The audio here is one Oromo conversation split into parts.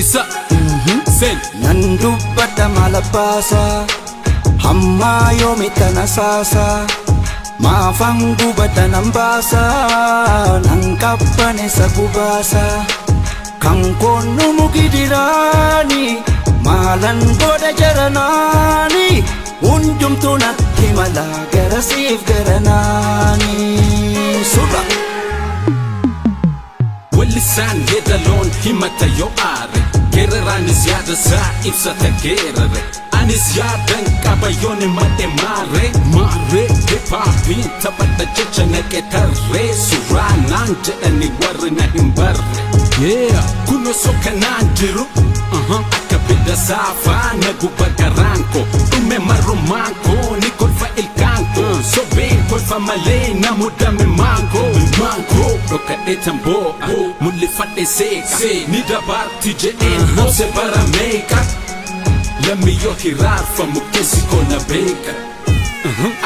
Isa sen. Nan dubbadha maal abbaasaa hammaa yoomitta na saasaa maafan gubadha nan baasaa nan qabbaneessa gubaasaa kan koonnu mugidiraani maalan godha jaranaani hundumtuu natti mala garasiif garanaani surra. Wallisaan yeedaloon himata yoo aare, geeraraanis yaada isaa ibsata geerare. Anis yaadan qaba yoon himadhe maare maare. Hip hopiin taphadha jecha naqe tarree, suuraa naan jedhani warri na hin barre. Yeah, kun osoo kanaan jiru, akka bidda saafaa na guba garaan koo, dhume marrumaan koo, ni kolfa ilkaan koo, sobeen kolfa malee na mudame maangoo maangoo. Dhokadhee tamboo'a mul'ifadhe seeqa, ni dabaarti jedheen obse bara meeqa. Lammi yoo hiraarfamu keessi koo na beeka.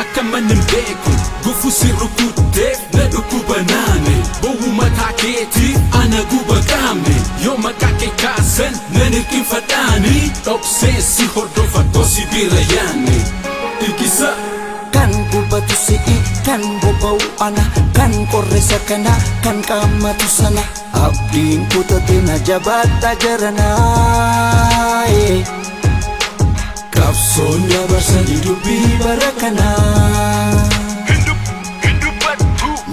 Akka manni hin beeku gufu si rukutteef na dhukkuba naane, bowwu mataa keetiif ana guba qaamne. Yoo maqaa kee kaasan nan hirkinfadhaani, dhoksee si hordofa gosi bira yaanne Ilkisa. Kan gubatu si'i, kan boba'u ana, kan qorrisa kana, kan qaammatu sana. Abdiin kutate na jabaadha jaranaa. Qabsoon dabarsanii dubbii bara kanaa.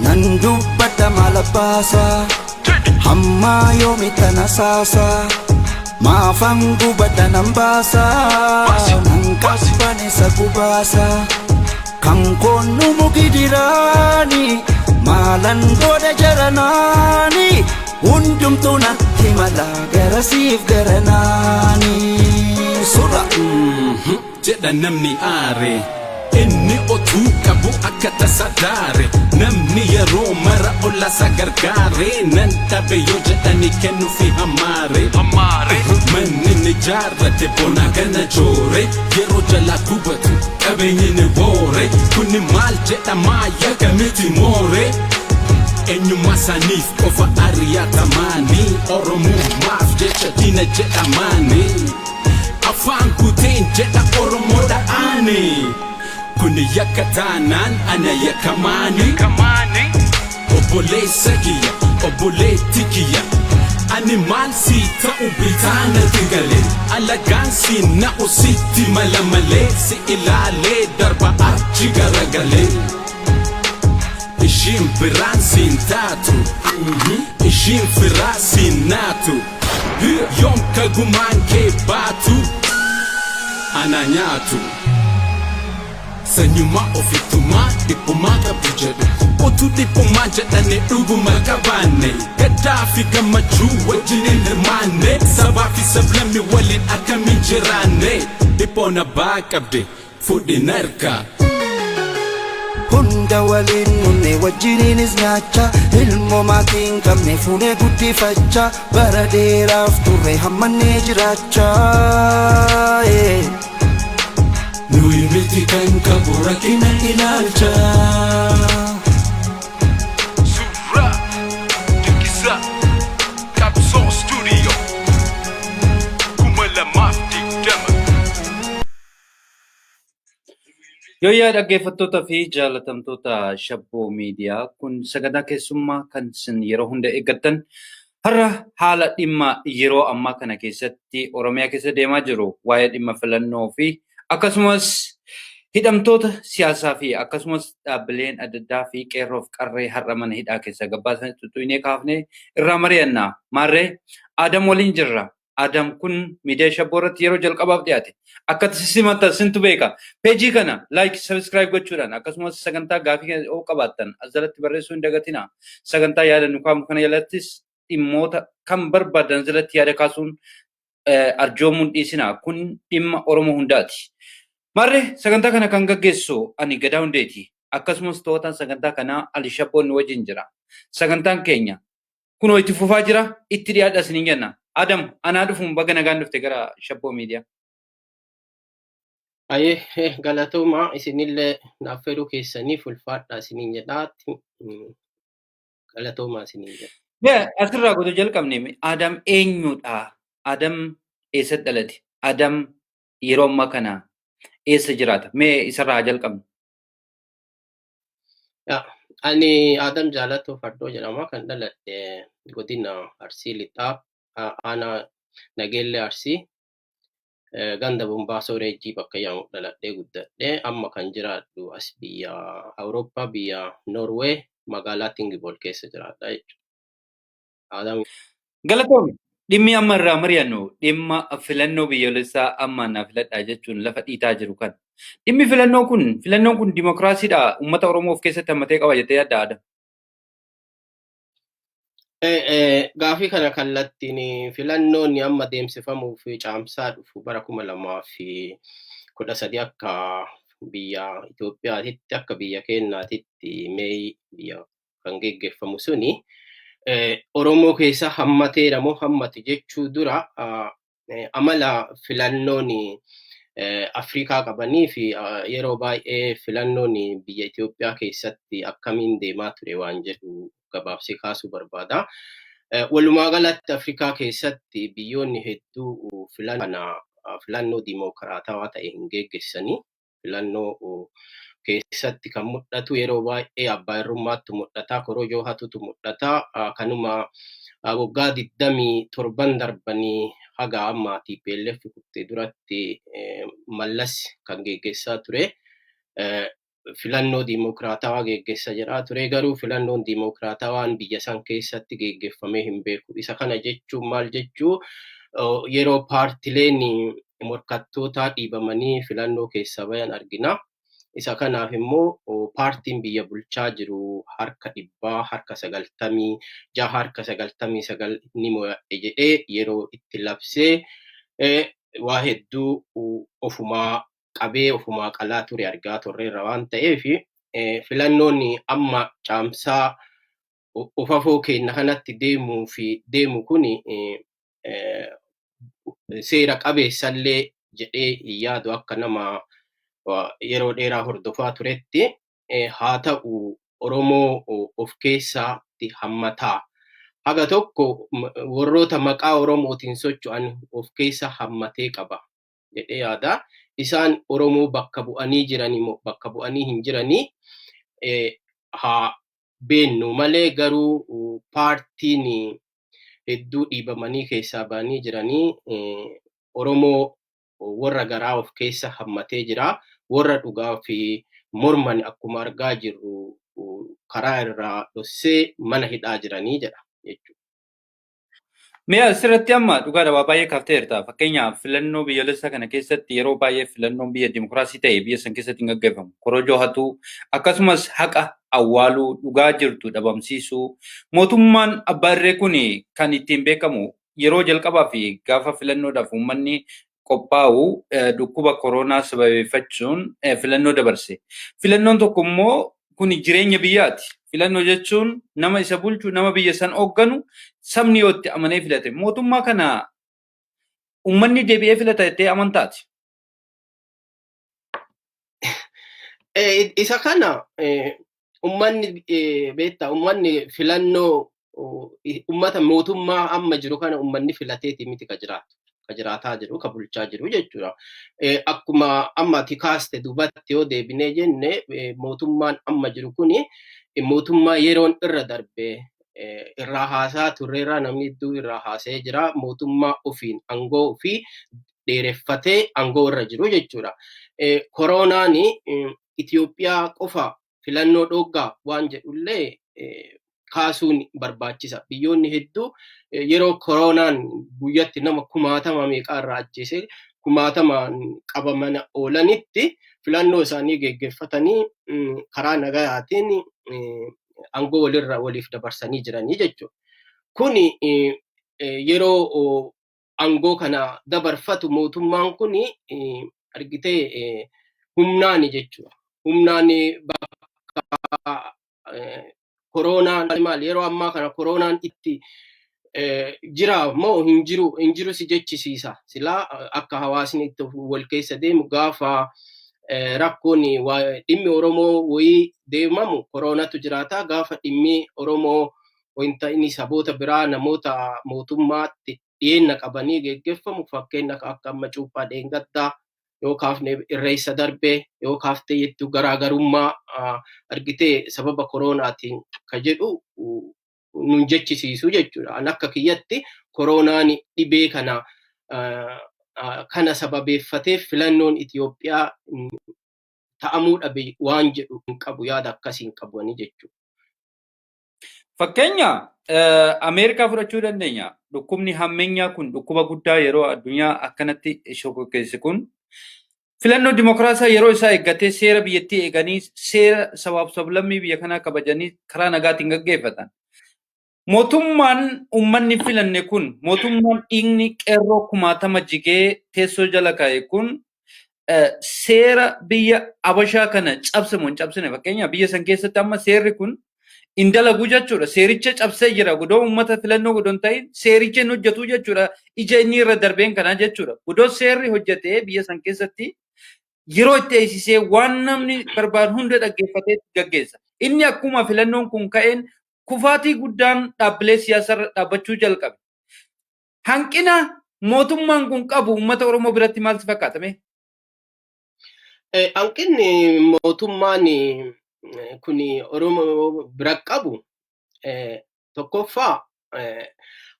Nan dubbadha maal abbaasaa hammaa yoomitta na saasaa maafan gubadha nan baasaa nan qabbaneessa gubaasaa kan koonnu mugidiraani maalan godha jaranaani hundumtuu natti mala garasiif garanaani surra. Jedha namni aare, inni otuu qabu akka tasa daare. Namni yeroo mara ollasa gargaare, nan dhabe yoo jedhani kennuufi hammaare. Manni ni jaarrate bona gana joore, yeroo jalaa gubatu qabeenyi ni woore. Kuni maal jedhamaa, yakka miti moore? Eenyummaa isaaniif qofa ari'atamaanii, Oromummaaf jecha diina jedhamaanii. Afaan guuteen jedha Oromoodha aani. Kuni yakka taanaan ana yakkamaani. Obboleessa kiyya, obboleetti kiyya, ani maal sii ta'u bitaanatti gale? Alagaan si na'u sitti mala malee, si ilaalee darba achi garagalee. Ishiin biraan siin taatu, ishiin firaa siin naatu, yoom kagumaan kee baatu ana nyaatu. Sanyummaa ofittummaa dhiphummaa qabdu jedhu, utuu dhiphummaa jedhane dhuguma qabaanne, gaddaa fi gammachuu wajjin hin hirmaanne, sabaa fi sablammi waliin akkamiin jiraanne? Dhiphoon abbaa qabde fudhi narkaa. Hunda waliin nunne wajjiniinis nyaachaa, ilmoo maatii hin qabne fuunee guddifachaa, bara dheeraaf turre hammannee jiraachaa. Nuyi miti kan qabu rakkina ilaalchaa. Suuraa Dinqisaa Qabsoo Studio 2020. Yooyyaa dhaggeeffattoota fi jaalatamtoota Shabboo Miidiyaa, kun sagantaa keessummaa kan isin yeroo hunda eeggattan. Har'a haala dhimma yeroo ammaa kana keessatti Oromiyaa keessa deemaa jiru, waa'ee dhimma filannoo fi akkasumas hidhamtoota siyaasaa fi akkasumas dhaabbileen adda addaa fi qeerroof qarree har'a mana hidhaa keessa gabbaasan tuttuqnee kaafnee irraa mari'anna. Maarree Adam waliin jirra. Adam kun miidiyaa Shabboo irratti yeroo jalqabaaf dhiyaate. Akka simatta sintu beeka. Peejii kana like, subscribe gochuudhaan akkasumas sagantaa gaafii yoo qabaattan as jalatti barreessuu hin dagatina. Sagantaa yaada nu kaamu kana jalattis dhimmoota kan barbaadan jalatti yaada kaasuun arjoomuun dhiisina. Kun dhimma Oromoo hundaati. Maarree sagantaa kana kan gaggeessu ani Gadaa Hundeeti. Akkasumas to'ataan sagantaa kanaa Ali Shabboon nu wajjin jira. Sagantaan keenya kunoo itti fufaa jira. Itti dhiyaadha isiniin jenna. Adam, anaa dhufuun baga nagaan dhufte gara Shabboo Miidiyaa. Ayyee, galatooma, isinillee naaf fedhuu keessaniif ulfaadha isiniin jedhaatti, galatooma isiniin jedha. Mee asirraa godhu jalqabne, Adam eenyudha? Adam eessatti dhalate? Adam yeroo ammaa kana eessa jiraata? Mee isarraa haa jalqabnu. Ani Adam Jaalatoo Fardoo jedhama. Kan dhaladhe godina Arsii Lixaa, aanaa Nageellee Arsii, ganda Bombaasoo Reejjii bakka jedhamu dhaladhee guddadhe. Amma kan jiraadhu as biyya Awurooppaa, biyya Noorwee, magaalaa Tingibol keessa jiraadha jechuudha. Adam. Galatoomi. Dhimmi amma irraa mari'annu dhimma filannoo biyyoolessaa amma na filadhaa jechuun lafa dhiitaa jiru kan. Dhimmi filannoo kun filannoon kun dimokiraasiidha uummata Oromoo of keessatti hammatee qaba jettee yaadda, Adam? Gaafii kana kallattiin filannoon amma deemsifamuuf caamsaa dhufu bara 2013 akka biyya Itoophiyaatitti, akka biyya keenyaatitti mee biyya kan geggeeffamu suni Oromoo keessa hammateera moo hammate jechuu dura, amala filannoon Afrikaa qabanii fi yeroo baay'ee filannoon biyya Itoophiyaa keessatti akkamiin deemaa ture waan jedhu gabaabsee kaasuu barbaada. Walumaa galatti Afrikaa keessatti biyyoonni hedduu filannoo kana filannoo dimokiraatawaa ta'e hin geggeessanii. Filannoo keessatti kan mul'atu yeroo baay'ee abbaa irrummaatti mul'ata, korojoo hatutu mul'ata. Kanuma waggaa 27 darbanii haga amma TPLF kuttee duratti Mallas kan geggeessaa ture. Filannoo dimokiraatawaa geggeessa jedhaa ture, garuu filannoon dimokiraatawaan biyya san keessatti geggeeffamee hin beeku. Isa kana jechuun maal jechuu? Yeroo paartileen morkattootaa dhiibamanii filannoo keessa bayan argina. Isa kanaaf immoo paartiin biyya bulchaa jiru harka 100, harka 96, harka 99 ni mo'adhe jedhee yeroo itti labsee waa hedduu ofumaa qabee ofumaa qalaa ture argaa turreerra waan ta'eef, filannoon amma caamsaa ufafoo keenya kanatti deemuu fi deemu kun seera qabeessallee jedhee hin yaadu akka nama yeroo dheeraa hordofaa turetti. Haa ta'u, Oromoo of keessatti hammataa. Haga tokko warroota maqaa Oromootiin socho'an of keessa hammatee qaba jedhee yaada. Isaan Oromoo bakka bu'anii jiranii moo bakka bu'anii hin jiranii haa beennu malee, garuu paartiin hedduu dhiibamanii keessaa ba'anii jiranii Oromoo warra garaa of keessa hammatee jira. Warra dhugaa fi morman akkuma argaa jirru karaa irraa dhossee mana hidhaa jiranii jedha jechuudha. Mee asirratti amma dhugaadha, waa baay'ee kaafteerta. Fakkeenyaaf, filannoo biyyoolessaa kana keessatti yeroo baay'ee filannoon biyya dimokiraasii ta'e biyya san keessatti hin gaggeeffamu. Korojoo hatuu, akkasumas haqa awwaaluu, dhugaa jirtu dhabamsiisuu, mootummaan abbaa irree kun kan ittiin beekamu yeroo jalqabaa fi gaafa filannoodhaaf uummanni qophaa'u dhukkuba koronaa sababeeffachuun filannoo dabarse. Filannoon tokko immoo kun jireenya biyyaati. Filannoo jechuun nama isa bulchu, nama biyya san hoogganu sabni yoo itti amanee filate. Mootummaa kana uummanni deebi'ee filata jettee amantaati? Isa kana uummanni, beektaa, uummanni filannoo uummata mootummaa amma jiru kana uummanni filateeti miti ka jiraatu. Ka jiraataa jiru, ka bulchaa jiru jechuudha. Akkuma amma ati kaaste duubatti yoo deebinee jenne, mootummaan amma jiru kuni mootummaa yeroon irra darbe irraa haasaa turreerraa, namni hedduu irraa haasa'ee jira. Mootummaa ofiin aangoo ofii dheereffatee aangoo irra jiru jechuudha. Koronaan Itoophiyaa qofa filannoo dhooggaa waan jedhullee kaasuun barbaachisa. Biyyoonni hedduu yeroo koronaan guyyatti nama kumaatama meeqaa irraa ajjeese, kumaatamaan qabaman oolanitti filannoo isaanii geggeeffatanii karaa nagayaatiin aangoo walirra waliif dabarsanii jiranii jechuudha. Kuni yeroo aangoo kana dabarfatu mootummaan kun argitee humnaani jechuudha. Humnaan bakka koronaan maal yeroo ammaa kana koronaan itti jira moo hin jiru, hin jiru si jechisiisa. Silaa akka hawaasni itti wal keessa deemu gaafa rakkoon dhimmi Oromoo wayii deemamu koronatu jiraata. Gaafa dhimmi Oromoo wanta inni saboota biraa namoota mootummaatti Dhiyeenna qabanii geggeeffamu, fakkeenya akka amma cuuphaa dheengaddaa yoo kaafne, irreessa darbee yoo kaaftee jettu, garaagarummaa argitee sababa koronaatiin ka jedhu nun jechisiisu jechuudha. An akka kiyyatti koronaan dhibee kana sababeeffatee filannoon Itoophiyaa ta'amuu dhabe waan jedhu hin qabu, yaada akkasii hin qabani jechuudha. Fakkeenya Ameerikaa fudhachuu dandeenya. Dhukkubni hammeenyaa kun, dhukkuba guddaa yeroo addunyaa akkanatti shokokkeesse kun, filannoo dimokiraasiyaa yeroo isaa eeggatee, seera biyyattii eeganii, seera sabaaf sablammii biyya kanaa kabajanii karaa nagaatiin gaggeeffatan. Mootummaan uummanni filanne kun, mootummaan dhiigni qeerroo kumaatama jigee teessoo jala kaa'e kun, seera biyya Abashaa kana cabse moo hin cabsine? Fakkeenya biyya san keessatti amma seerri kun hin dalagu jechuudha. Seericha cabsee jira. Godoo uummata filannoo godoo hin ta'in seericha hin hojjetu jechuudha. Ija inni irra darbeen kanaa jechuudha. Godoo seerri hojjetee biyya san keessatti yeroo itti eegsisee waan namni barbaadu hunda dhaggeeffatee gaggeessa. Inni akkuma filannoon kun ka'een kufaatii guddaan dhaabbilee siyaasaarra dhaabbachuu jalqabe. Hanqina mootummaan kun qabu uummata Oromoo biratti maaltu fakkaatame? Hanqinni mootummaan kun Oromoo bira qabu, tokkoffaa,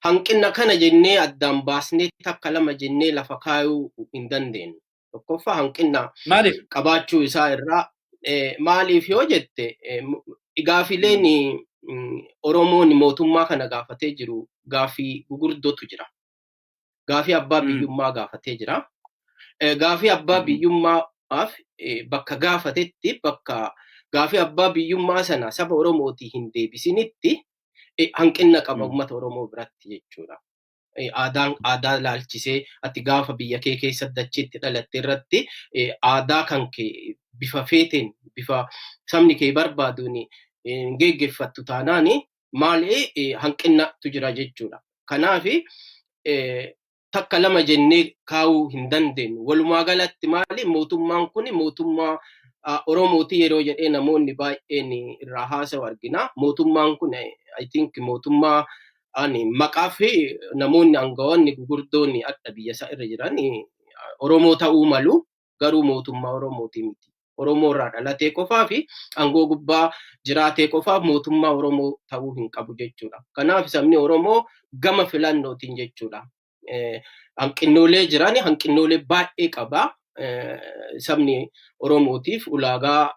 hanqina kana jennee addaan baasnee takka lama jennee lafa kaayuu hin dandeenyu. Tokkoffaa, hanqina Maaliif? qabaachuu isaa irraa, maaliif yoo jette, gaafileen Oromoon mootummaa kana gaafatee jiru gaafii gugurdootu jira. Gaafii abbaa biyyummaa gaafatee jira. Gaafii abbaa biyyummaaf bakka gaafatetti, bakka gaafii abbaa biyyummaa sana saba Oromootii hin deebisinitti, hanqina qaba uummata Oromoo biratti jechuudha. Aadaan aadaa ilaalchisee, ati gaafa biyya kee keessa dachiitti dhalatte irratti aadaa kan kee bifa feeteen, bifa sabni kee barbaaduun geggeeffattu taanaan, maali, hanqinatu jira jechuudha. Kanaaf takka lama jennee kaa'uu hin dandeenyu. Walumaa galatti maali, mootummaan kun mootummaa Oromooti yeroo jedhee namoonni baay'een irraa haasa'u argina. Mootummaan kun, I think, mootummaa ani maqaa fi namoonni aangawoonni gugurdoon adda biyya isaa irra jiran Oromoo ta'uu malu, garuu mootummaa Oromooti miti. Oromoo irraa dhalatee qofaa fi aangoo gubbaa jiraatee qofaaf mootummaa Oromoo ta'uu hin qabu jechuudha. Kanaaf sabni Oromoo gama filannootiin jechuudha. Hanqinnoolee jiran, hanqinnoolee baay'ee qaba. Sabni Oromootiif ulaagaa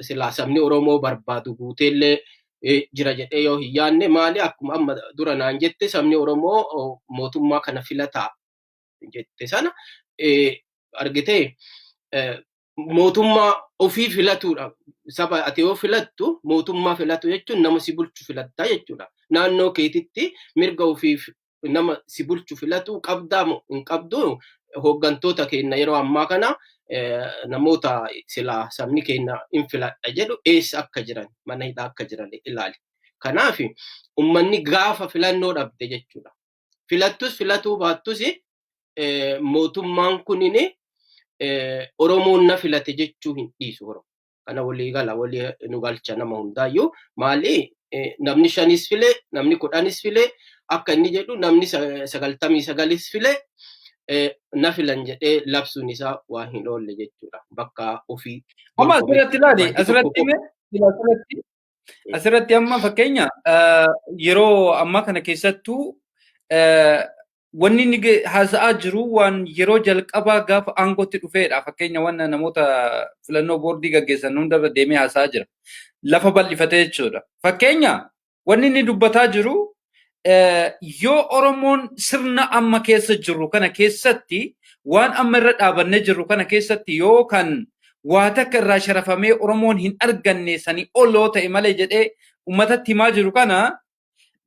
silaa sabni Oromoo barbaadu guuteellee jira jedhee yoo hin yaadne, maali, akkuma amma dura naan jette, sabni Oromoo mootummaa kana filataa jette sana argitee, mootummaa ofii filatuudha. Saba ati yoo filattu, mootummaa filatu jechuun nama si bulchu filattaa jechuudha. Naannoo keetitti mirga ofiif nama si bulchu filatu qabdaa moo hin qabdu? Hooggantoota keenya yeroo ammaa kana, namoota silaa sabni keenya hin filadha jedhu, eessa akka jiran, mana hidhaa akka jiran ilaali. Kanaaf uummanni gaafa filannoo dhabde jechuudha. Filattus filatuu baattus, mootummaan kunin Oromoon na filate jechuu hin dhiisu. Oromoo. Kana walii gala, walii nu galcha nama hundaayyuu. Maali, namni shanis file, namni 10s file, akka inni jedhu namni 99s file, na filan jedhee labsuun isaa waa hin oolle jechuudha. Bakka ofii. Amma asirratti ilaali, asirratti amma fakkeenya yeroo ammaa kana keessattuu wanni inni haasa'aa jiru waan yeroo jalqabaa gaafa aangootti dhufeedha. Fakkeenya waan namoota filannoo boordii gaggeessan hundarra deemee haasa'aa jira. Lafa bal'ifatee jechuudha. Fakkeenya wanni inni dubbataa jiru, yoo Oromoon sirna amma keessa jirru kana keessatti, waan amma irra dhaabannee jirru kana keessatti, yoo kan waa takka irraa sharafamee Oromoon hin arganne sanii ol yoo ta'e malee jedhee uummatatti himaa jiru kana,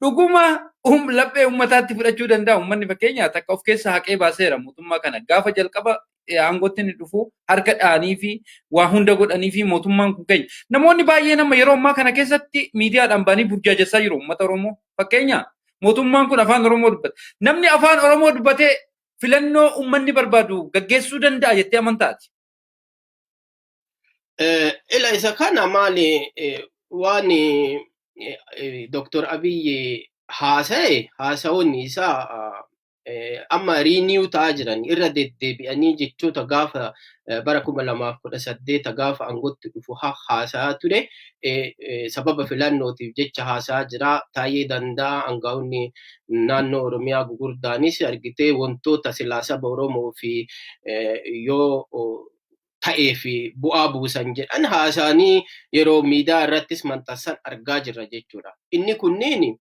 dhuguma laphee uummataatti fudhachuu danda'a. Uummanni fakkeenya takka of keessa haqee baaseera mootummaa kana. Gaafa jalqaba aangootti inni dhufu harka dha'anii fi waa hunda godhanii fi mootummaan kun keenya. Namoonni baay'een amma yeroo ammaa kana keessatti miidiyaadhaan ba'anii burjaajessaa jiru uummata Oromoo. Fakkeenya mootummaan kun afaan Oromoo dubbata. Namni afaan Oromoo dubbatee filannoo uummanni barbaadu gaggeessuu danda'a jettee amantaati? Ila isa kana maali, waan Dr. Abiyyi haasa'e, haasa'uun isaa Amma renew ta'aa jiran, irra deddeebi'anii jechoota gaafa bara 2018 gaafa aangootti dhufu haasa'aa ture, sababa filannootiif jecha haasa'aa jira. Taayee Danda'a, aangaa'onni naannoo Oromiyaa gugurdaanis argitee wantoota silaa saba Oromoo fi yoo ta'ee fi bu'aa buusan jedhan haasa'anii yeroo miidiyaa irrattis maxxansan argaa jirra jechuudha. Inni kunniin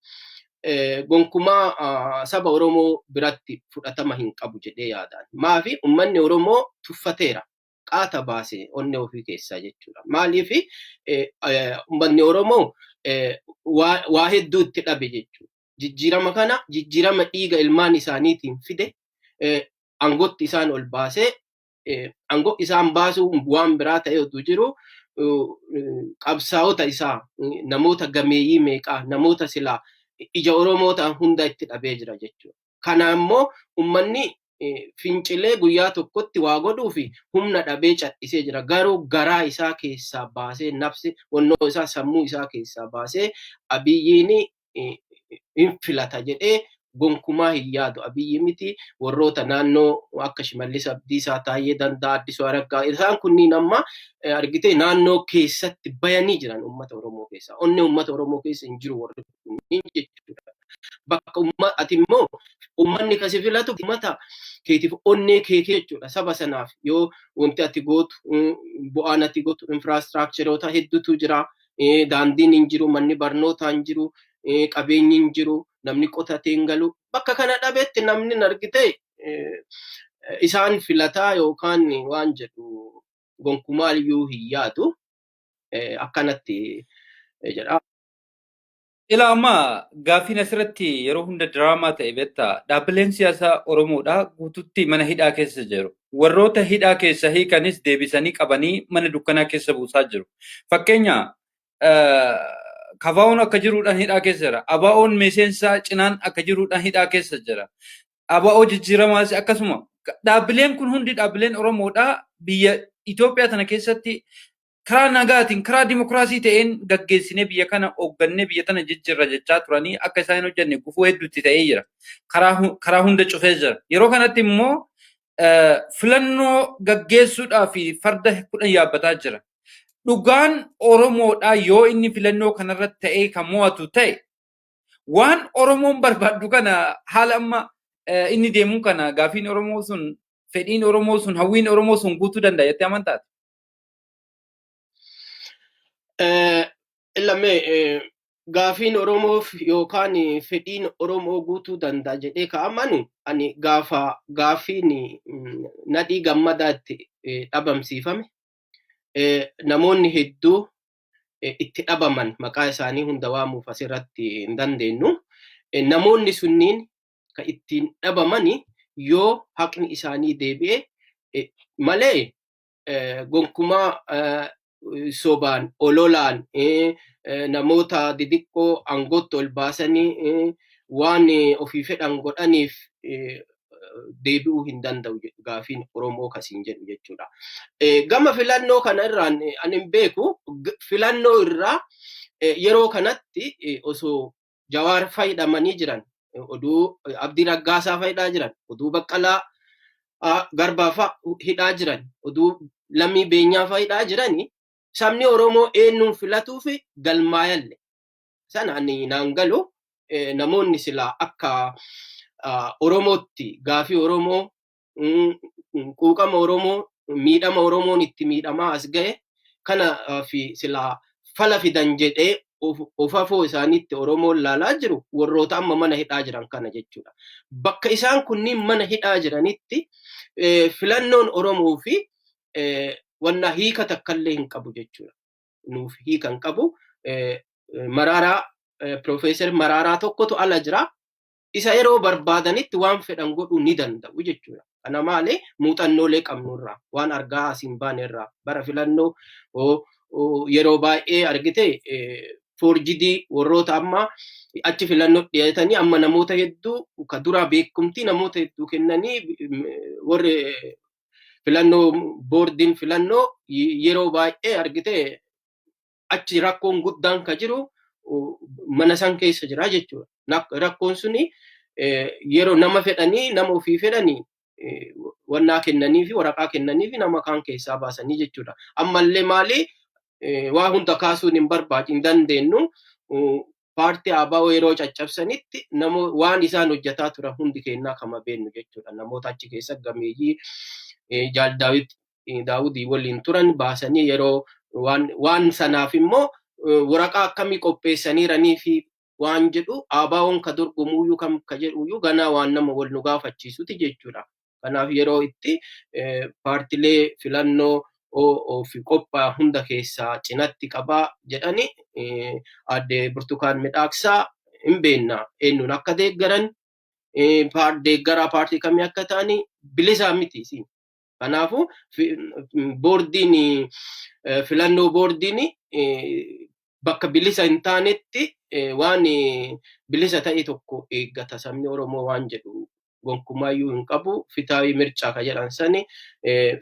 gonkumaa saba Oromoo biratti fudhatama hin qabu jedhee yaadaan. Maafi uummanni Oromoo tuffateera. Qaata baase onnee ofii keessaa jechuudha. Maaliif uummanni Oromoo waa hedduu itti dhabe jechuudha. Jijjiirama kana, jijjiirama dhiiga ilmaan isaaniitiin fide, aangootti isaan ol baasee, aangoo isaan baasuu waan biraa ta'e otuu jiru, qabsaa'ota isaa, namoota gameeyyii meeqaa, namoota silaa ija Oromoo ta'an hunda itti dhabee jira jechuudha. Kana immoo uummanni fincilee guyyaa tokkotti waa godhuu fi humna dhabee cadhisee jira. Garuu garaa isaa keessaa baasee, nafsi wannoo isaa, sammuu isaa keessaa baasee Abiyyiin hin filata jedhee gonkumaa hin yaadu. Abiyyi miti, warroota naannoo akka Shimallis Abdiisaa, Taayyee Danda'a, Addisuu Araggaa, isaan kunniin amma argitee naannoo keessatti bayanii jiran uummata Oromoo keessa. Onnee uummata Oromoo keessa hin jiru warri kunniin jechuudha. Bakka ati immoo uummanni kasi filatu uummata keetiif onnee kee jechuudha. Saba sanaaf yoo wanti ati gootu, bu'aan ati gootu, infrastructureoota hedduutu jira. Daandiin hin jiru, manni barnootaa hin jiru, qabeenyi hin jiru, namni qotatee hin galu. Bakka kana dhabetti namni argite isaan filataa yookaan waan jedhu gonkumaayyuu hin yaadu. Akkanatti jedha. Ilaa, amma gaaffiin asirratti yeroo hunda diraamaa ta'e beektaa, dhaabbileen siyaasaa Oromoodhaa guututti mana hidhaa keessa jiru. Warroota hidhaa keessa hiikanis deebisanii qabanii mana dukkanaa keessa buusaa jiru. Fakkeenya, KFO'n akka jiruudhaan hidhaa keessa jira. ABO'n miseensa cinaan akka jiruudhaan hidhaa keessa jira. ABO jijjiiramaas akkasuma. Dhaabbileen kun hundi dhaabbileen Oromoodhaa biyya Itoophiyaa tana keessatti karaa nagaatiin, karaa dimokiraasii ta'een gaggeessinee, biyya kana hooggannee, biyya tana jijjiirra jechaa turanii akka isaan hin hojjenne gufuu hedduutti ta'ee jira. Karaa hunda cufee jira. Yeroo kanatti immoo filannoo gaggeessuudhaa fi farda 10 yaabbataa jira. Dhugaan Oromoodhaa yoo inni filannoo kanarratti ta'ee kan mo'atu ta'e, waan Oromoon barbaaddu kana, haala amma inni deemuun kana, gaafiin Oromoo sun, fedhiin Oromoo sun, hawwiin Oromoo sun guutuu danda'a jettee amantaati? Lamee, gaafiin Oromoof yookaan fedhiin Oromoo guutuu danda'a jedhee ka amanu, ani gaafa gaafiin Nadhii Gammadaatti dhabamsiifame, namoonni hedduu itti dhabaman, maqaa isaanii hunda waamuuf asirratti hin dandeenyu. Namoonni sunniin kan ittiin dhabamani yoo haqni isaanii deebi'e malee, gonkumaa sobaan, ololaan, namoota didiqqoo aangootti ol baasanii waan ofii fedhan godhaniif deebi'uu hin danda'u gaafiin Oromoo kasiin jedhu jechuudha. Gama filannoo kana irraan ani hin beeku, filannoo irraa yeroo kanatti osoo Jawaar fayyadamanii jiran, oduu Abdii Raggaasaa fayyadhaa jiran, oduu Baqqalaa Garbaa fa'a hidhaa jiran, oduu Lammii Beenyaa fayyadhaa jirani, sabni Oromoo eenyuun filatuu fi galmaayalle sana ani naan galu. Namoonni silaa akka Oromootti gaafii Oromoo, quuqama Oromoo, miidhama Oromoon itti miidhamaa as ga'e kana fi silaa fala fidan jedhee ofafoo isaaniitti Oromoon laalaa jiru warroota amma mana hidhaa jiran kana jechuudha. Bakka isaan kunniin mana hidhaa jiranitti filannoon Oromoo fi wanna hiika takkallee hin qabu jechuudha. Nuuf hiika hin qabu. Maraaraa, Piroofeesar Maraaraa tokkotu ala jira. Isa yeroo barbaadanitti waan fedhan godhuu ni danda'u jechuudha. Kana malee muuxannoolee qabnurraa, waan argaa asiin baane irraa, bara filannoo yeroo baay'ee argite forged warroota amma achi filannoo dhiyeetanii, amma namoota hedduu ka dura beekumtii namoota hedduu kennanii, warri filannoo, boordiin filannoo yeroo baay'ee argite achi rakkoon guddaan ka jiru mana san keessa jira jechuudha. Rakkoon suni Yeroo nama fedhanii, nama ofii fedhanii wannaa kennanii fi waraqaa kennanii fi nama kaan keessaa baasanii jechuudha. Ammallee maali, waa hunda kaasuun hin barbaachisu, hin dandeenyu. Paartii ABO yeroo caccabsanitti namo waan isaan hojjetaa turan hundi kennaa kama beennu jechuudha. Namoota achi keessa gameeyyii Jaal Daawit Daawudii waliin turan baasanii yeroo waan sanaaf immoo waraqaa akkamii qopheessaniiranii fi waan jedhu, ABO'n ka dorgomuuyyuu kam ka jedhuyyuu ganaa waan nama wal nu gaafachiisuti jechuudha. Kanaaf yeroo itti paartilee filannoo of qophaa hunda keessaa cinatti qabaa jedhani, Aadde Burtukaan Midhaaksaa hin beekna eenyuun akka deeggaran, deeggaraa paartii kamii akka ta'ani bilisaa miti. Kanaafuu boordiin filannoo, boordiin bakka bilisa hin taanetti waan bilisa ta'e tokko eeggata sabni Oromoo waan jedhu gonkumaayyuu hin qabu. Fitaawii mircaa ka jedhan sani,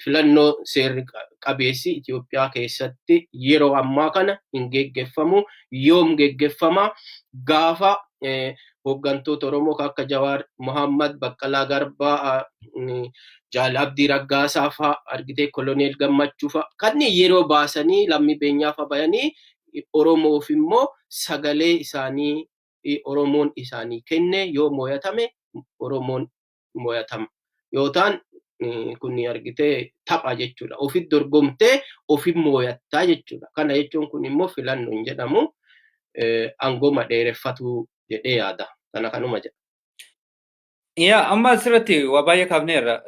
filannoo seerri qabeessi Itoophiyaa keessatti yeroo ammaa kana hin geggeeffamu. Yoom geggeeffama? Gaafa hooggantoota Oromoo akka Jawaar Mohammad, Baqqalaa Garbaa, Jaal Abdii Raggaasaa fa'a argitee, Koloneel Gammachuu fa'a kanneen yeroo baasanii, Lammii Beenyaa fa'a bayanii Oromoof immoo sagalee isaanii Oromoon isaanii kenne yoo mo'atame, Oromoon mo'atama. Yoo ta'an kun argitee tapha jechuudha. Ofitti dorgomtee ofi mo'attaa jechuudha. Kana jechuun kun immoo filannoo hin jedhamu. Aangooma dheereffatu jedhee yaada. Kana kanuma jedha. Yaa, amma asirratti waa baay'ee kaafneerra.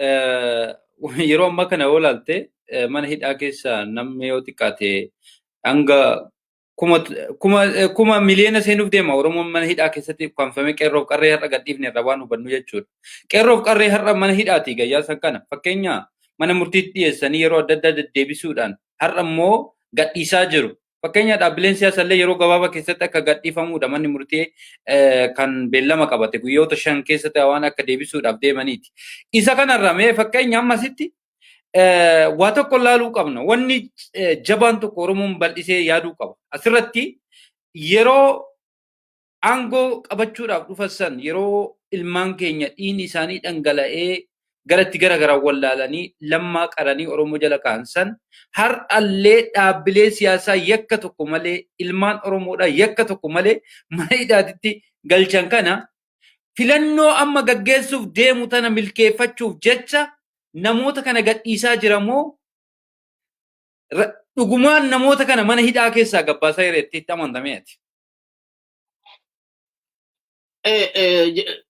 Yeroo ammaa kana yoo ilaalte, mana hidhaa keessa namni yoo xiqqaate hanga kuma miliyoona seenuuf deema. Oromoon mana hidhaa keessatti ukkaamfamee, qeerroof qarree har'a gadhiifne irraa waan hubannu jechuudha. Qeerroof qarree har'a mana hidhaati gayyaa san kana. Fakkeenya, mana murtiitti dhiyeessanii yeroo adda addaa deddeebisuudhaan har'a immoo gadhiisaa jiru. Fakkeenya, dhaabbileen siyaasaa illee yeroo gabaabaa keessatti akka gadhiifamuudha manni murtii kan beellama qabate, guyyoota 5 keessatti waan akka deebisuudhaaf deemaniiti. Isa kanarra mee fakkeenya ammasitti waa tokko laaluu qabna. Wanni jabaan tokko Oromoon bal'isee yaaduu qaba. Asirratti yeroo aangoo qabachuudhaaf dhufan san, yeroo ilmaan keenya dhiigni isaanii dhangala'ee garatti gara garaan wallaalanii lammaa qaranii Oromoo jala ka'an san, har'allee dhaabbilee siyaasaa yakka tokko malee ilmaan Oromoodhaa yakka tokko malee mana hidhaatitti galchan kana, filannoo amma gaggeessuuf deemu tana milkeeffachuuf jecha namoota kana gadhiisaa jira moo dhugumaan namoota kana mana hidhaa keessaa gabbaasaa jira itti amantameeti?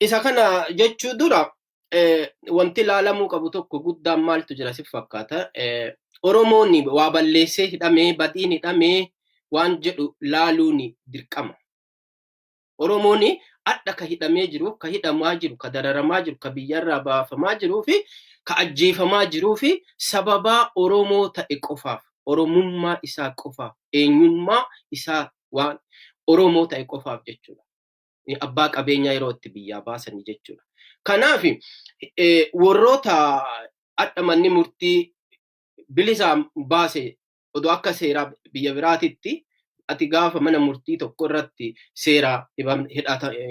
Isa kana jechuu dura wanti ilaalamuu qabu tokko guddaan maaltu jira si fakkaata? Oromoon waa balleessee hidhamee, badiin hidhamee waan jedhu laaluun dirqama. Oromoon adda ka hidhamee jiru, ka hidhamaa jiru, ka dararamaa jiru, ka biyyarraa baafamaa jiruu fi ka ajjeefamaa jiruu fi sababaa Oromoo ta'e qofaaf, Oromummaa isaa qofaaf, eenyummaa isaa waan Oromoo ta'e qofaaf jechuudha. Abbaa qabeenyaa yeroo itti biyyaa baasanii jechuudha. Kanaaf warroota adda manni murtii bilisaan baase, odoo akka seeraa biyya biraatitti ati gaafa mana murtii tokko irratti seera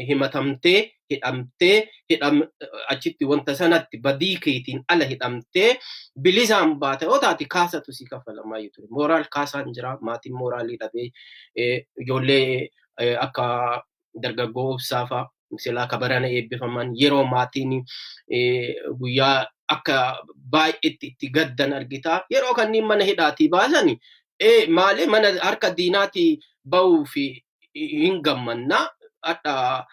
himatamtee hidhamtee, achitti wanta sanatti badii keetiin ala hidhamtee bilisaan baate yoo taate, kaasatu si kafalamaa ture. Moral kaasaan jira. Maatiin mooraalii dhabee, ijoollee akka dargaggoo Obsaa fa'a silaa kabarana eebbifaman, yeroo maatiin guyyaa akka baay'eetti itti gaddan argitaa. Yeroo kanneen mana hidhaatii baasani, maali, mana harka diinaatii bahuu fi hin gammannaa. Hadha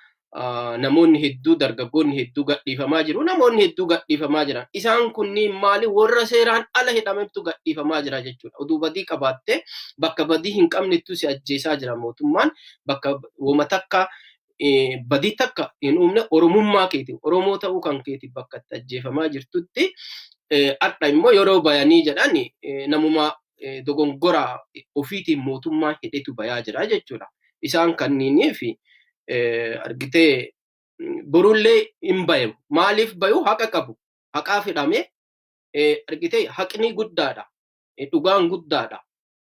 namoonni hedduu, dargaggoonni hedduu gadhiifamaa jiru. Namoonni hedduu gadhiifamaa jiran. Isaan kunniin maali, warra seeraan ala hidhametu gadhiifamaa jira jechuudha. Oduu badii qabaattee bakka badii hin qabnettu si ajjeesaa jira mootummaan. Bakka woma takka badii takka hin uumne, Oromummaa keeti, Oromoo ta'uu kan keeti bakka itti ajjeefamaa jirtutti, hadha immoo yeroo bayanii jedhan namuma dogongora ofiitiin mootummaa hidhetu bayaa jira jechuudha. Isaan kanniiniif argitee borullee hin bayu. Maaliif bayu? Haqa qabu. Haqaaf hidhame. Argitee, haqni guddaadha. Dhugaan guddaadha.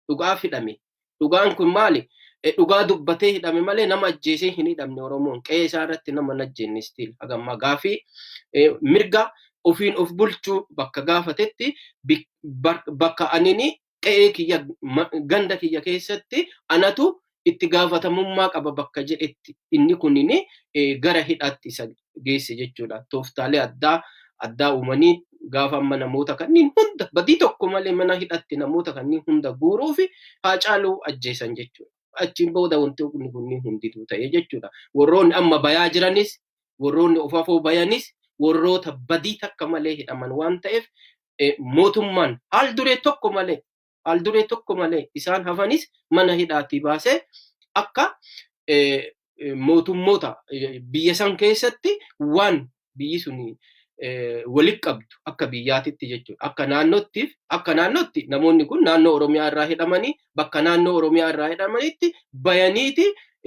Dhugaaf hidhame. Dhugaan kun maali? Dhugaa dubbatee hidhame malee nama ajjeesee hin hidhamne. Oromoon qe'ee isaa irratti nama hin ajjeenne. Still hagammaa gaafii mirga ofiin of bulchuu bakka gaafatetti, bakka anini qe'ee kiyya, ganda kiyya keessatti anatu itti gaafatamummaa qaba bakka jedhetti, inni kunini gara hidhaatti isa geesse jechuudha. Tooftaalee addaa addaa uumanii gaafa amma namoota kanneen hunda badii tokko malee mana hidhatti namoota kanneen hunda guuruu fi Haacaaluu ajjeesan jechuudha. Achiin booda wanti kunniin hundituu ta'e jechuudha. Warroonni amma bayaa jiranis, warroonni of afoo bayanis, warroota badii takka malee hidhaman waan ta'eef, mootummaan haal duree tokko malee isaan hafanis mana hidhaatii baasee akka mootummoota biyya san keessatti waan biyyi sun walitti qabdu akka biyyaatitti jechuudha. Akka naannootti, akka naannootti namoonni kun naannoo Oromiyaa irraa hidhamanii bakka naannoo Oromiyaa irraa hidhamanitti bayaniiti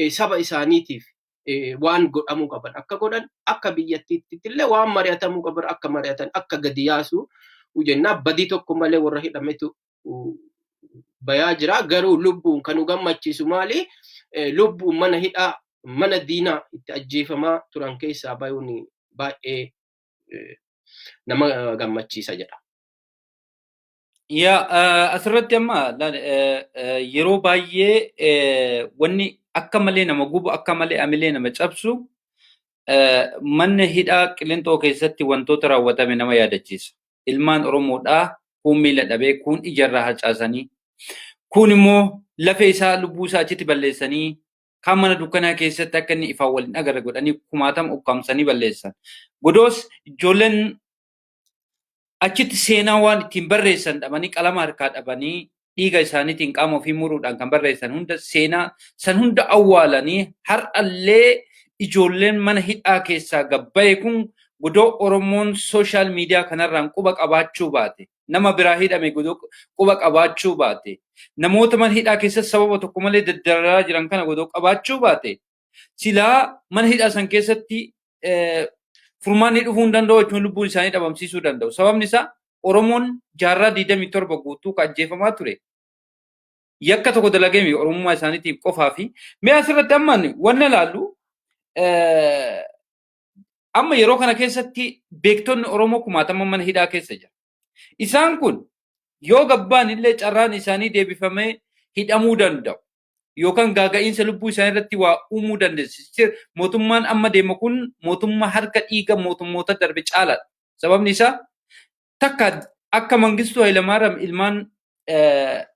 saba isaaniitiif waan godhamuu qaban akka godhan, akka biyyattiitti illee waan mari'atamuu qaban akka mari'atan, akka gadi yaasu jennaa. Badii tokko malee warra hidhametu bayaa jira. Garuu lubbuun kan nu gammachiisu maali? Lubbuun mana hidhaa, mana diinaa itti ajjeefamaa turan keessaa bayuun baay'ee nama gammachiisa jedha. Yaa, asirratti amma yeroo baay'ee wanni akka malee nama gubu, akka malee amilee nama cabsu, mana hidhaa Qilinxoo keessatti wantoota raawwatame nama yaadachiisa. Ilmaan Oromoodhaa kuun miila dhabee, kuun ijarraa harcaasanii, kuun immoo lafee isaa, lubbuu isaa achitti balleessanii, kaan mana dukkanaa keessatti akka inni ifaan waliin agarre godhanii kumaatama ukkaamsanii balleessan. Godoos ijoolleen achitti seenaa waan ittiin barreessan dhabanii, qalama harkaa dhabanii, dhiiga isaaniitiin qaama ofii muruudhaan kan barreessan hunda, seenaa san hunda awwaalanii, har'allee ijoolleen mana hidhaa keessaa gabbaye kun godoo Oromoon social media kanarraan quba qabaachuu baate, nama biraa hidhame godoo quba qabaachuu baate, namoota mana hidhaa keessatti sababa tokko malee daddararaa jiran kana godoo qabaachuu baate, silaa mana hidhaa san keessatti furmaanni dhufuu hin danda'u jechuun lubbuun isaanii dhabamsiisuu danda'u. Sababni isaa Oromoon jaarraa 27 guutuu kan ajjeefamaa ture yakka tokko dalagee Oromummaa isaaniitiif qofaa. Fi mee asirratti amma wanna ilaallu, amma yeroo kana keessatti beektonni Oromoo kumaatama mana hidhaa keessa jira. Isaan kun yoo gabbaan illee carraan isaanii deebifamee hidhamuu danda'u. Yookaan gaaga'iinsa lubbuu isaanii irratti waa uumuu dandeessi. Mootummaan amma deemu kun mootummaa harka dhiiga mootummoota darbe caalaadha. Sababni isaa takka akka Mangistuu Hayilamaariyaam ilmaan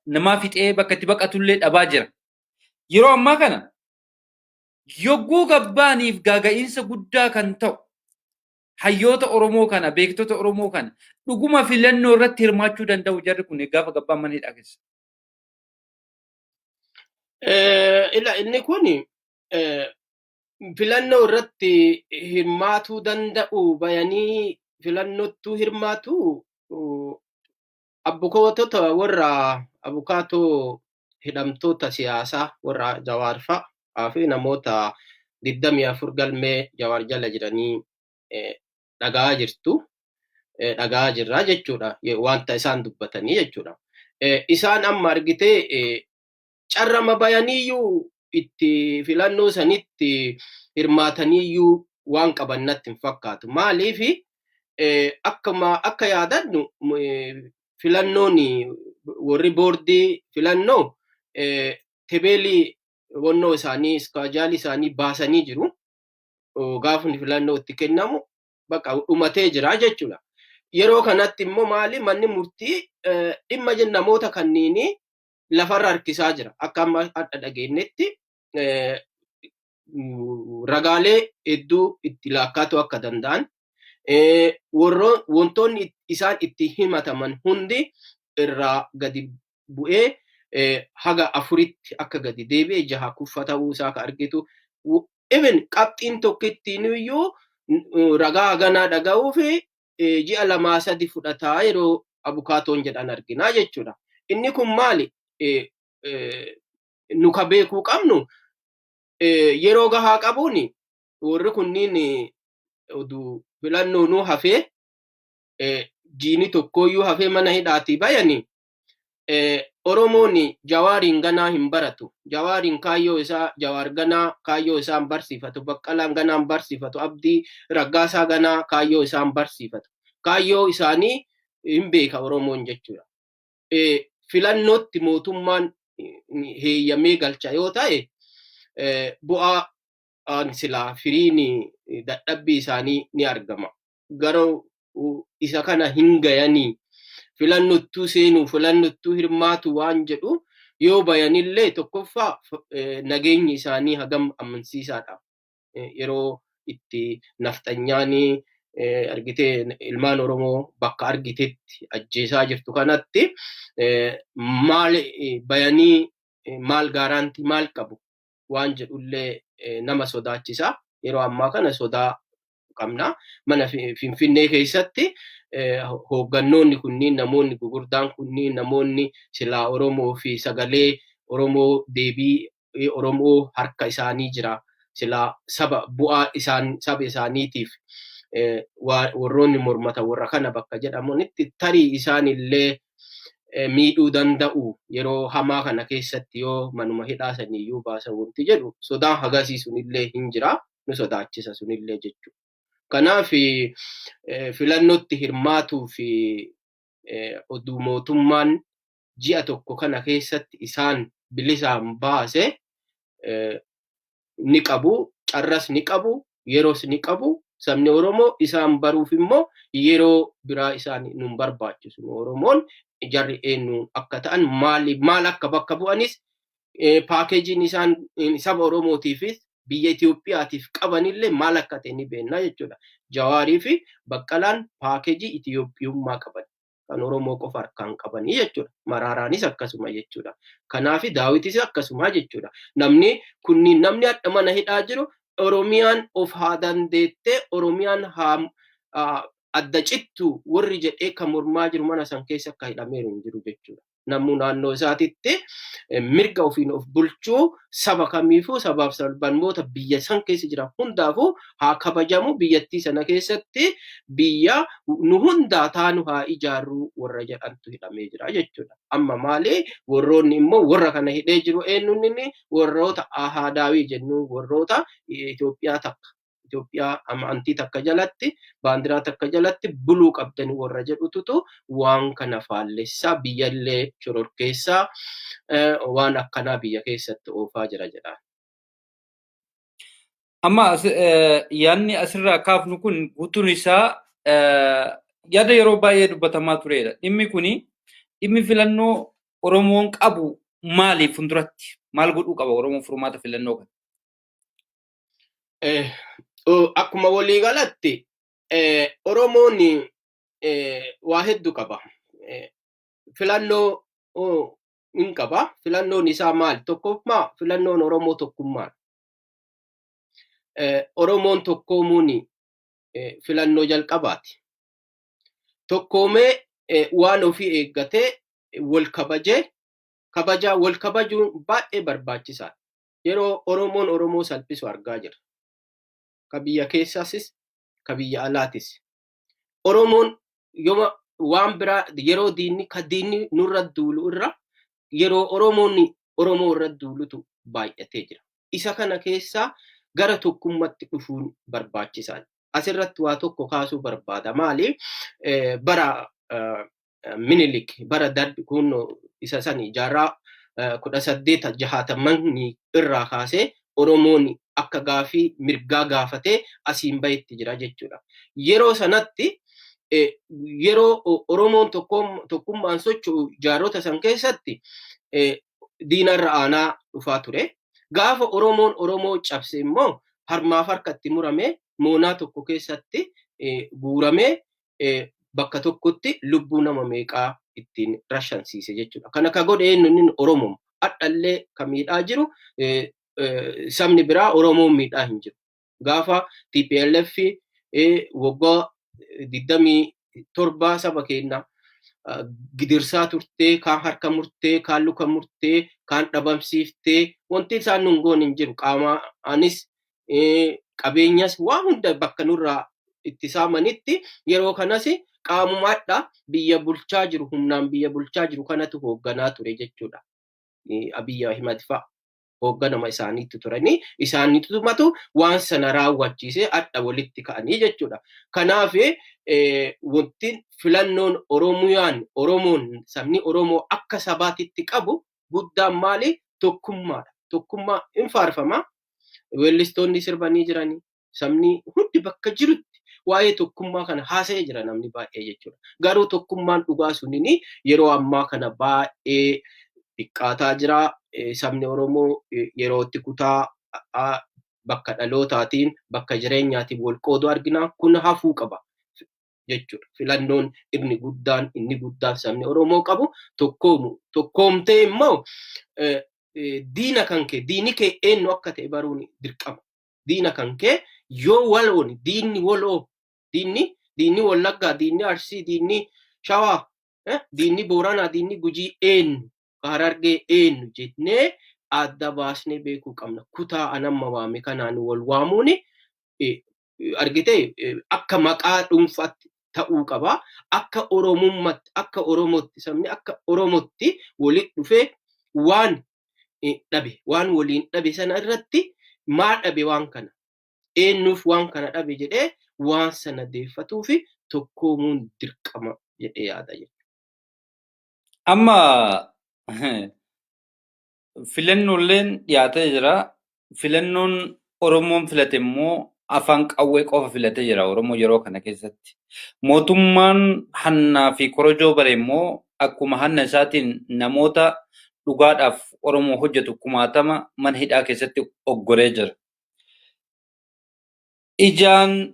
namaa fixee bakka itti baqatullee dhabaa jira. Yeroo ammaa kana yogguu gabbaaniif gaaga'iinsa guddaa kan ta'u hayyoota Oromoo kana, beektota Oromoo kana, dhuguma filannoo irratti hirmaachuu danda'u jarri kun gaafa gabbaan mana hidhaa keessa? Ila, inni kun filannoo irratti hirmaatuu danda'u, bayanii filannottuu hirmaatu, abbukootota warra abukaatoo hidhamtoota siyaasaa warra Jawaar fa'aa fi namoota 24 galmee Jawaar jala jiranii dhagaa jirtu, dhagaa jirra jechuudha, wanta isaan dubbatanii jechuudha. Isaan amma argitee carrama bayaniiyyuu itti filannoo sanitti hirmaataniiyyuu waan qaban natti hin fakkaatu. Maaliif? Akkuma akka yaadannu filannoon warri boordii filannoo tebeelii wannoo isaanii, schedule isaanii baasanii jiru. Gaafni filannoo itti kennamu bakka dhumatee jira jechuudha. Yeroo kanatti immoo maali, manni murtii dhimma namoota kanniinii lafarra harkisaa jira. Akka amma hadha dhageenyetti ragaalee hedduu itti laakkaatu akka danda'an, wantoonni isaan itti himataman hundi irraa gadi bu'ee haga afuritti akka gadi deebi'e, jaha kuffa ta'uu isaa ka argitu. Even qabxiin tokkittiin iyyuu ragaa haganaa dhaga'uu fi ji'a 2-3 fudhataa yeroo abukaatoon jedhan arginaa jechuudha. Inni kun maali? Nu ka beekuu qabnu, yeroo gahaa qabuun warri kunniin oduu filannoonuu hafee jiini tokkooyyuu hafee mana hidhaatii bayanii Oromoon Jawaariin ganaa hin baratu. Jawaariin kaayyoo isaa, Jawaar ganaa kaayyoo isaa hin barsiifatu. Baqqalaan ganaa hin barsiifatu. Abdii Raggaasaa ganaa kaayyoo isaa hin barsiifatu. Kaayyoo isaanii hin beeka Oromoon jechuudha. Filannootti mootummaan heeyyamee galcha yoo ta'e, bu'aa silaa firiin dadhabbii isaanii ni argama. Garuu isa kana hin gayanii, filannottuu seenuu, filannottuu hirmaatu waan jedhu yoo bayanillee, tokkoffaa nageenyi isaanii hagam amansiisaadha. Yeroo itti nafxanyaan argitee ilmaan Oromoo bakka argitetti ajjeesaa jirtu kanatti, maal bayanii maal guarantee maal qabu waan jedhullee nama sodaachisa. Yeroo ammaa kana sodaa qabna. Mana Finfinnee keessatti hooggannoonni kunniin, namoonni gurguddaan kunniin, namoonni silaa Oromoo fi sagalee Oromoo, deebii Oromoo harka isaanii jira. Silaa saba bu'aa isaan saba isaaniitiif warroonni mormatan warra kana bakka jedhamanitti tarii isaanillee miidhuu danda'u, yeroo hamaa kana keessatti yoo manuma hidhaa saniyyuu baasan wanti jedhu sodaan hagasii sunillee hin jira, nu sodaachisa sunillee jechuudha. Kanaaf filannootti hirmaatuu fi oduu mootummaan ji'a tokko kana keessatti isaan bilisaan baase ni qabu, carras ni qabu, yeroos ni qabu. Sabni Oromoo isaan baruuf immoo yeroo biraa isaan nun barbaachisu. Oromoon jarri eenyu akka ta'an, maali, maal akka bakka bu'anis, packageiin isaan saba Oromootiifis biyya Itoophiyaatiif qabanillee maal akka ta'e ni beekna jechuudha. Jawaarii fi Baqqalaan package Itoophiyummaa qaban. Kan Oromoo qofa harkaan qabanii jechuudha. Maraaraanis akkasuma jechuudha. Kanaaf Daawitis akkasuma jechuudha. Namni kunniin, namni hadha mana hidhaa jiru, Oromiyaan of haa dandeettee, Oromiyaan haa adda cittu warri jedhee kan mormaa jiru mana san keessa akka hidhameeru hin jiru jechuudha. Namuu naannoo isaatitti mirga ofiin of bulchuu saba kamiifuu, sabaaf sablammoota biyya san keessa jiran hundaafuu haa kabajamu, biyyattii sana keessatti biyya nu hundaa taanu haa ijaarru warra jedhantu hidhamee jira jechuudha. Amma maali, warroonni immoo warra kana hidhee jiru eenyuun? Inni warroota Ahaadaawii jennu, warroota Itoophiyaa takka, Itoophiyaa amantii takka jalatti, baandiraa takka jalatti buluu qabdanii warra jedhututu waan kana faallessaa, biyyallee shororkeessaa, waan akkanaa biyya keessatti oofaa jira jedha. Amma yaadni asirraa kaafnu kun guutuun isaa yaada yeroo baay'ee dubbatamaa turedha. Dhimmi kuni, dhimmi filannoo Oromoon qabu maali? Fuulduratti maal godhuu qaba Oromoon furmaata filannoo kana? Akkuma waliigalatti Oromoon waa hedduu qaba. Filannoo hin qaba. Filannoon isaa maali? Tokkoffaa, filannoon Oromoo tokkummaadha. Oromoon tokkoomuun filannoo jalqabaati. Tokkoomee waan ofii eeggatee wal kabajee, kabajaa wal kabajuun baay'ee barbaachisaadha. Yeroo Oromoon Oromoo salphisu argaa jirra. Ka biyya keessaasis, ka biyya alaatis. Oromoon yooma waan biraa, yeroo diinni, ka diinni nurra duulu irra, yeroo Oromoon Oromoo irra duulutu baay'atee jira. Isa kana keessaa gara tokkummaatti dhufuun barbaachisaadha. Asirratti waa tokko kaasuu barbaada. Maali? Bara Minilik, bara darbi kun, isa sani jaarraa 1860 irraa kaasee Oromoon akka gaafii mirgaa gaafatee asiin bahetti jira jechuudha. Yeroo sanatti, yeroo Oromoon tokkummaan socho'u jaarota san keessatti diinarra aanaa dhufaa ture. Gaafa Oromoon Oromoo cabse immoo harmaaf harkatti murame, moonaa tokko keessatti guuramee, bakka tokkotti lubbuu nama meeqaa ittiin rashansiise jechuudha. Kana ka godhe eenyu? Inni Oromoo. Hadhallee ka miidhaa jiru sabni biraa Oromoon miidhaa hin jiru. Gaafa TPLF waggaa 27 saba keenya gidirsaa turtee, kaan harka murtee, kaan luka murtee, kaan dhabamsiiftee, wanti isaan nun goone hin jiru. Qaama anis qabeenyas waa hunda bakka nurraa itti saamanitti yeroo kanas Qaamumaadha biyya bulchaa jiru, humnaan biyya bulchaa jiru kanatu hoogganaa ture jechuudha. Abiyyi Ahimad fa'a hoogganama isaaniitti turanii isaaniitumatu waan sana raawwachiisee adda walitti ka'anii jechuudha. Kanaaf wanti filannoon Oromiyaan Oromoon sabni Oromoo akka sabaatitti qabu guddaan maali? Tokkummaadha. Tokkummaa hin faarfama. Weellistoonni sirbanii jiranii. Sabni hundi bakka jirutti waa'ee tokkummaa kana haasa'ee jira namni baay'ee jechuudha. Garuu tokkummaan dhugaa sunini yeroo ammaa kana baay'ee xiqqaataa jira. Sabni Oromoo yeroo itti kutaa bakka dhalootaatiin bakka jireenyaatiin wal qoodu argina. Kun hafuu qaba jechuudha. Filannoon inni guddaan sabni Oromoo qabu tokkoomu. Tokkoomtee immoo diina kan kee, diini kee eenyu akka ta'e baruun dirqama. Diina kan kee yoo waloon diinni waloo, diinni Wallaggaa, diinni Arsii, diinni Shawaa, diinni Booranaa, diinni Gujii eenyu, Harargee eenyu jennee adda baasnee beekuu qabna. Kutaa anamma waame kanaan wal waamuun, argitee, akka maqaa dhuunfaatti ta'uu qaba. Akka Oromummaatti, akka Oromootti, sabni akka Oromootti walitti dhufee waan dhabe, waan waliin dhabe sana irratti maal dhabe, waan kana eenyuuf waan kana dhabe jedhee waan sana deeffatuu fi tokkoomuun dirqama jedhee yaada jechuudha. Amma filannooleen dhiyaatee jira. Filannoon Oromoon filate immoo afaan qawwee qofa filatee jira Oromoo yeroo kana keessatti. Mootummaan hannaa fi korojoo bare immoo akkuma hanna isaatiin namoota dhugaadhaaf Oromoo hojjetu kumaatama mana hidhaa keessatti oggoree jira. Ijaan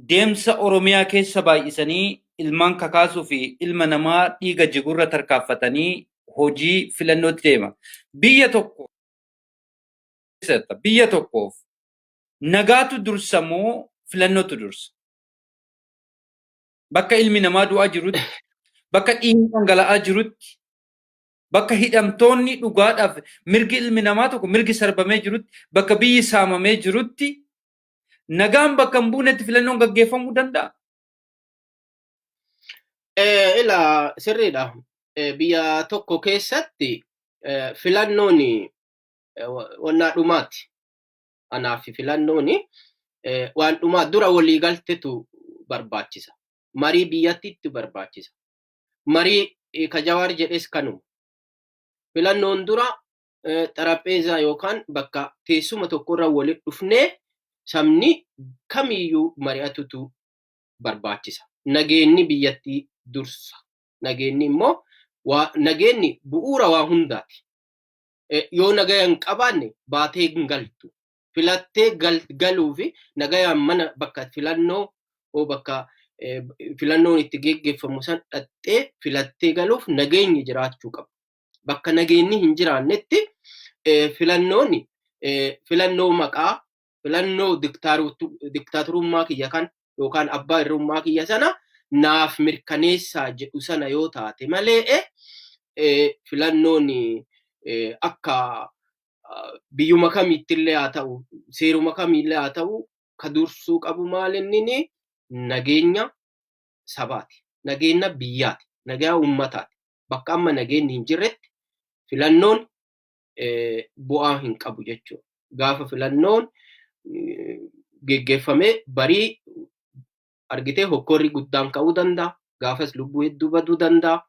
deemsa Oromiyaa keessa baay'isanii ilmaan kakaasuu fi ilma namaa dhiiga jigurra tarkaanfatanii hojii filannootti deema. Biyya tokkoof nagaatu dursa moo filannootu dursa? Bakka ilmi namaa du'aa jirutti, bakka dhiigni dhangala'aa jirutti, bakka hidhamtoonni dhugaadhaaf mirgi ilmi namaa tokko mirgi sarbamee jirutti, bakka biyyi saamamee jirutti, nagaan bakka hin buunetti filannoon gaggeeffamuu danda'a? Ilaa, sirriidha. Biyya tokko keessatti filannoon wannaa dhumaati. Anaaf filannoon waan dhumaa dura waliigaltetu barbaachisa. Marii biyyattiitti barbaachisa. Marii ka Jawaar jedhes kanuma. Filannoon dura xarapheezaa yookaan bakka teessuma tokkorra walitti dhufnee sabni kamiyyuu mari'atutu barbaachisa. Nageenyi biyyattii dursa. Nageenyi immoo nageenyi bu'uura waa hundaati. Yoo nagaya hin qabaanne baatee hin galtu. Filattee galuu fi nagayaan mana bakka filannoo bakka filannoon itti geggeeffamu san dhattee filattee galuuf nageenyi jiraachuu qaba. Bakka nageenyi hin jiraannetti filannoon filannoo maqaa, filannoo diktaatorummaa kiyya kan yookaan abbaa irrummaa kiyya sana naaf mirkaneessaa jedhu sana yoo taate malee, filannoon akka biyyuma kamiittillee haa ta'u, seeruma kamiillee haa ta'u, ka dursuu qabu maal inni? Nageenya sabaati. Nageenya biyyaati. Nagaa uummataati. Bakka amma nageenyi hin jirretti filannoon bu'aa hin qabu jechuudha. Gaafa filannoon geggeeffamee barii argitee hokkorri guddaan ka'uu danda'a. Gaafas lubbuu hedduu baduu danda'a.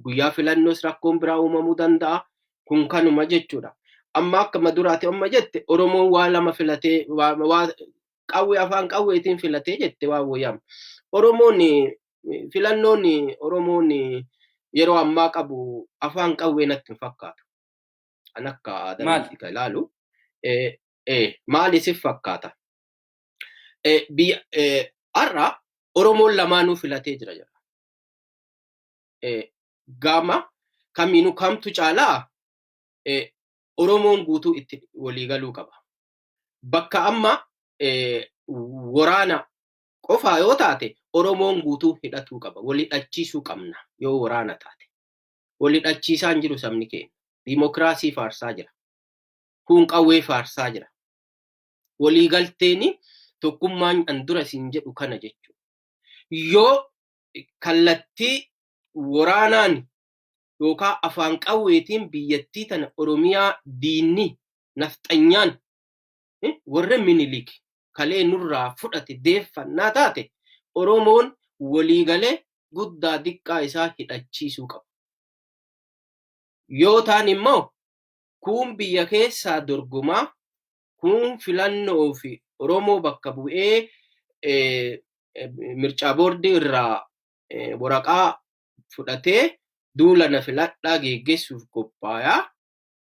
Guyyaa filannoos rakkoon biraa uumamuu danda'a. Kun kanuma jechuudha. Amma akka maduraati amma jette, Oromoon waa lama filatee, waa qawwee, afaan qawweetiin filatee jette, waan wayyaama. Oromoon filannoon Oromoon yeroo ammaa qabu afaan qawwee natti hin fakkaatu. An akka aadaatti kan ilaalu. Maali sif fakkaata? Biyya har'a Oromoon lamaanuu filatee jira jedha. Gama kamiinuu kamtu caalaa Oromoon guutuu itti waliigaluu qaba. Bakka amma waraana qofaa yoo taate Oromoon guutuu hidhatuu qaba. Wal hidhachiisuu qabna yoo waraana taate. Wal hidhachiisaa hin jiru sabni keenya. Diimokiraasii faarsaa jira. Kun qawwee faarsaa jira. Waliigalteen tokkummaan an dura siin jedhu kana jechuudha. Yoo kallattii waraanaan yookaan afaan qawweetiin biyyattii tana Oromiyaa diinni nafxanyaan warra Minilik kalee nurraa fudhate deeffannaa taate, Oromoon waliigalee guddaa diqqaa isaa hidhachiisuu qaba. Yoo ta'an immoo kuun biyya keessaa dorgomaa, kuun filannoo fi Oromoo bakka bu'ee mircaa boordii irraa waraqaa fudhatee duula na filadhaa geggeessuuf qophaayaa.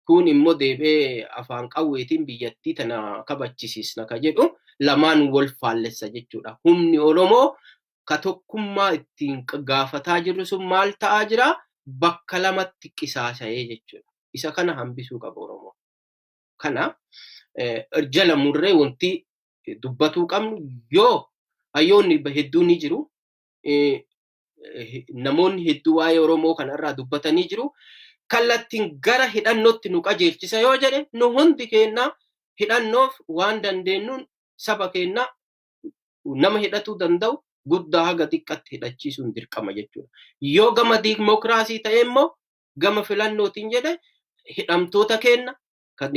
Kun immoo deebi'ee afaan qawweetiin biyyattii tana kabachisiisna ka jedhu lamaan wal faallessa jechuudha. Humni Oromoo ka tokkummaa ittiin gaafataa jirru sun maal ta'aa jira? Bakka lamatti qisaasa'ee jechuudha. Isa kana hambisuu qaba Oromoo. Kana jala murree wanti dubbatuu qabnu, yoo hayyoonni hedduun ni jiru. Namoonni hedduu waa'ee Oromoo kanarraa dubbatanii jiru. Kallattiin gara hidhannootti nu qajeelchisa yoo jedhe, nu hundi keenya hidhannoof waan dandeenyuun saba keenya nama hidhatuu danda'u guddaa haga xiqqaatti hidhachiisuun dirqama jechuudha. Yoo gama diimokiraasii ta'e immoo, gama filannootiin jedhe, hidhamtoota keenya kan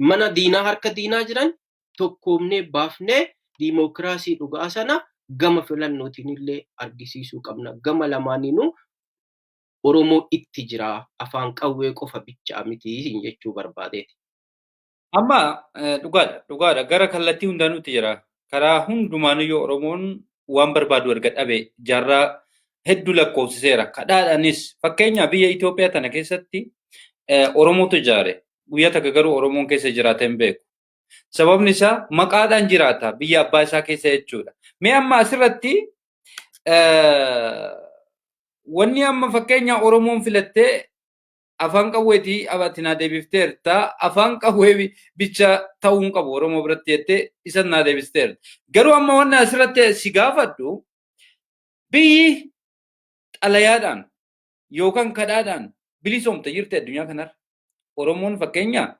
mana diinaa, harka diinaa jiran tokkoomnee baafnee diimokiraasii dhugaa sana gama filannootiin illee argisiisuu qabna. Gama lamaaniinuu Oromoo itti jira, afaan qawwee qofa bichaa miti jechuu barbaadeeti. Amma dhugaadha, dhugaadha, gara kallattii hundaanuutti jira. Karaa hundumaanuyyuu Oromoon waan barbaadu erga dhabe jaarraa hedduu lakkoofsiseera. Kadhaadhaanis fakkeenya biyya Itoophiyaa tana keessatti Oromootu ijaare. Guyyaa takka garuu Oromoon keessa jiraata hin beeku. Sababni isaa maqaadhaan jiraata biyya abbaa isaa keessa jechuudha. Mee amma asirratti wanni amma fakkeenya Oromoon filattee afaan qawweetii ati naa deebifteerta, afaan qawwee bicha ta'uu hin qabu Oromoo biratti jettee isa naa deebisteerta. Garuu amma wanni asirratti si gaafadhu, biyyi xalayaadhaan yookaan kadhaadhaan bilisoomte jirti addunyaa kanarra? Oromoon fakkeenya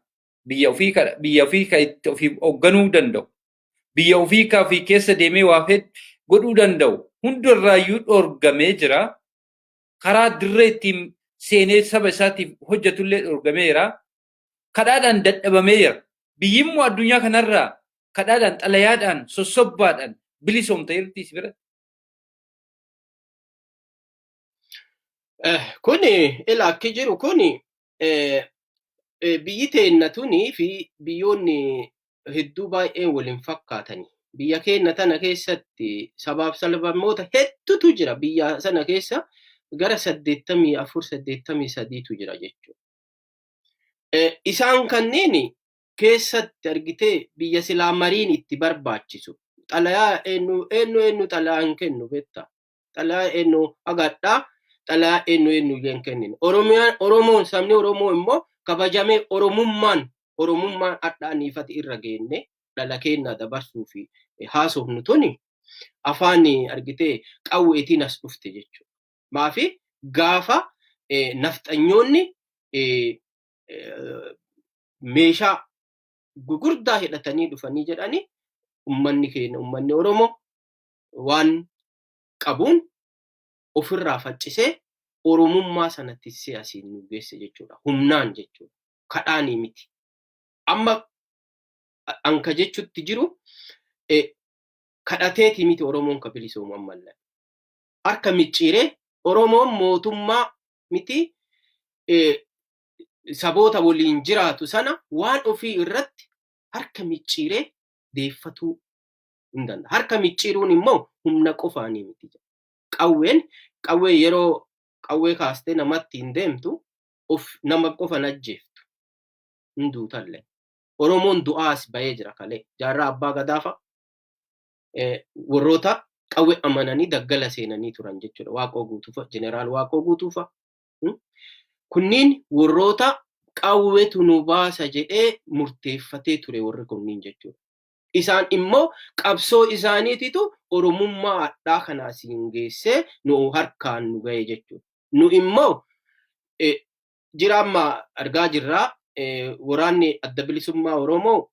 biyya ofii ka itti ofii hoogganuu danda'u, biyya ofii ka ofii keessa deemee waa godhuu danda'u hundarraayyuu dhorgamee jira. Karaa dirree ittiin seenee saba isaatiif hojjetullee dhorgameera. Kadhaadhaan dadhabamee jira. Biyyi immoo addunyaa kanarraa kadhaadhaan, xalayaadhaan, sossobbaadhaan bilisoomte jirti si bira? Kuni ila akki jiru kuni biyyi teenna tunii fi biyyoonni hedduu baay'een waliin fakkaatani. Biyya keenya tana keessatti sabaaf sablammoota hedduutu jira. Biyya sana keessa gara 84, 83tu jira jechuudha. Isaan kanneen keessatti argitee biyya silaa mariin itti barbaachisu. Xalayaa eenyu eenyu eenyu xalayaa hin kennu beektaa? Xalayaa eenyu hagadhaa, xalayaa eenyu eenyu illee hin kennine. Oromiyaan, Oromoon, sabni Oromoo immoo kabajamee Oromummaan hadhaaniifati irra geenne dhala keenya dabarsuu fi haasofnu tuni afaan argitee qawweetiin as dhufte jechuudha. Maafi gaafa nafxanyoonni meeshaa gugurdaa hidhatanii dhufanii jedhanii, ummanni keenya, ummanni Oromoo waan qabuun ofirraa faccisee Oromummaa sana tissee asiin nu geesse jechuudha. Humnaan jechuudha. Kadhaanii miti. Amma anka jechutti jiru, kadhateeti miti Oromoon ka bilisoomu ammallee. Harka micciiree Oromoon mootummaa miti, saboota waliin jiraatu sana waan ofii irratti harka micciiree deeffatuu hin danda'a. Harka micciiruun immoo humna qofaanii miti. Qawween qawwee, yeroo qawwee kaastee namatti hin deemtu, of nama qofa ajjeeftu. Hin duutallee. Oromoon du'aa as bahee jira kalee. Jaarraa abbaa gadaafa warroota qawwee amananii daggala seenanii turan jechuudha. Waaqoo Guutuufa, Jeneraal Waaqoo Guutuufa. Kunniin warroota qawweetu nu baasa jedhee murteeffatee ture warri kunniin jechuudha. Isaan immoo qabsoo isaaniititu Oromummaa hadhaa kana asiin geessee nu harkaan nu ga'e jechuudha. Nu immoo jira, amma argaa jirraa, waraanni Adda Bilisummaa Oromoo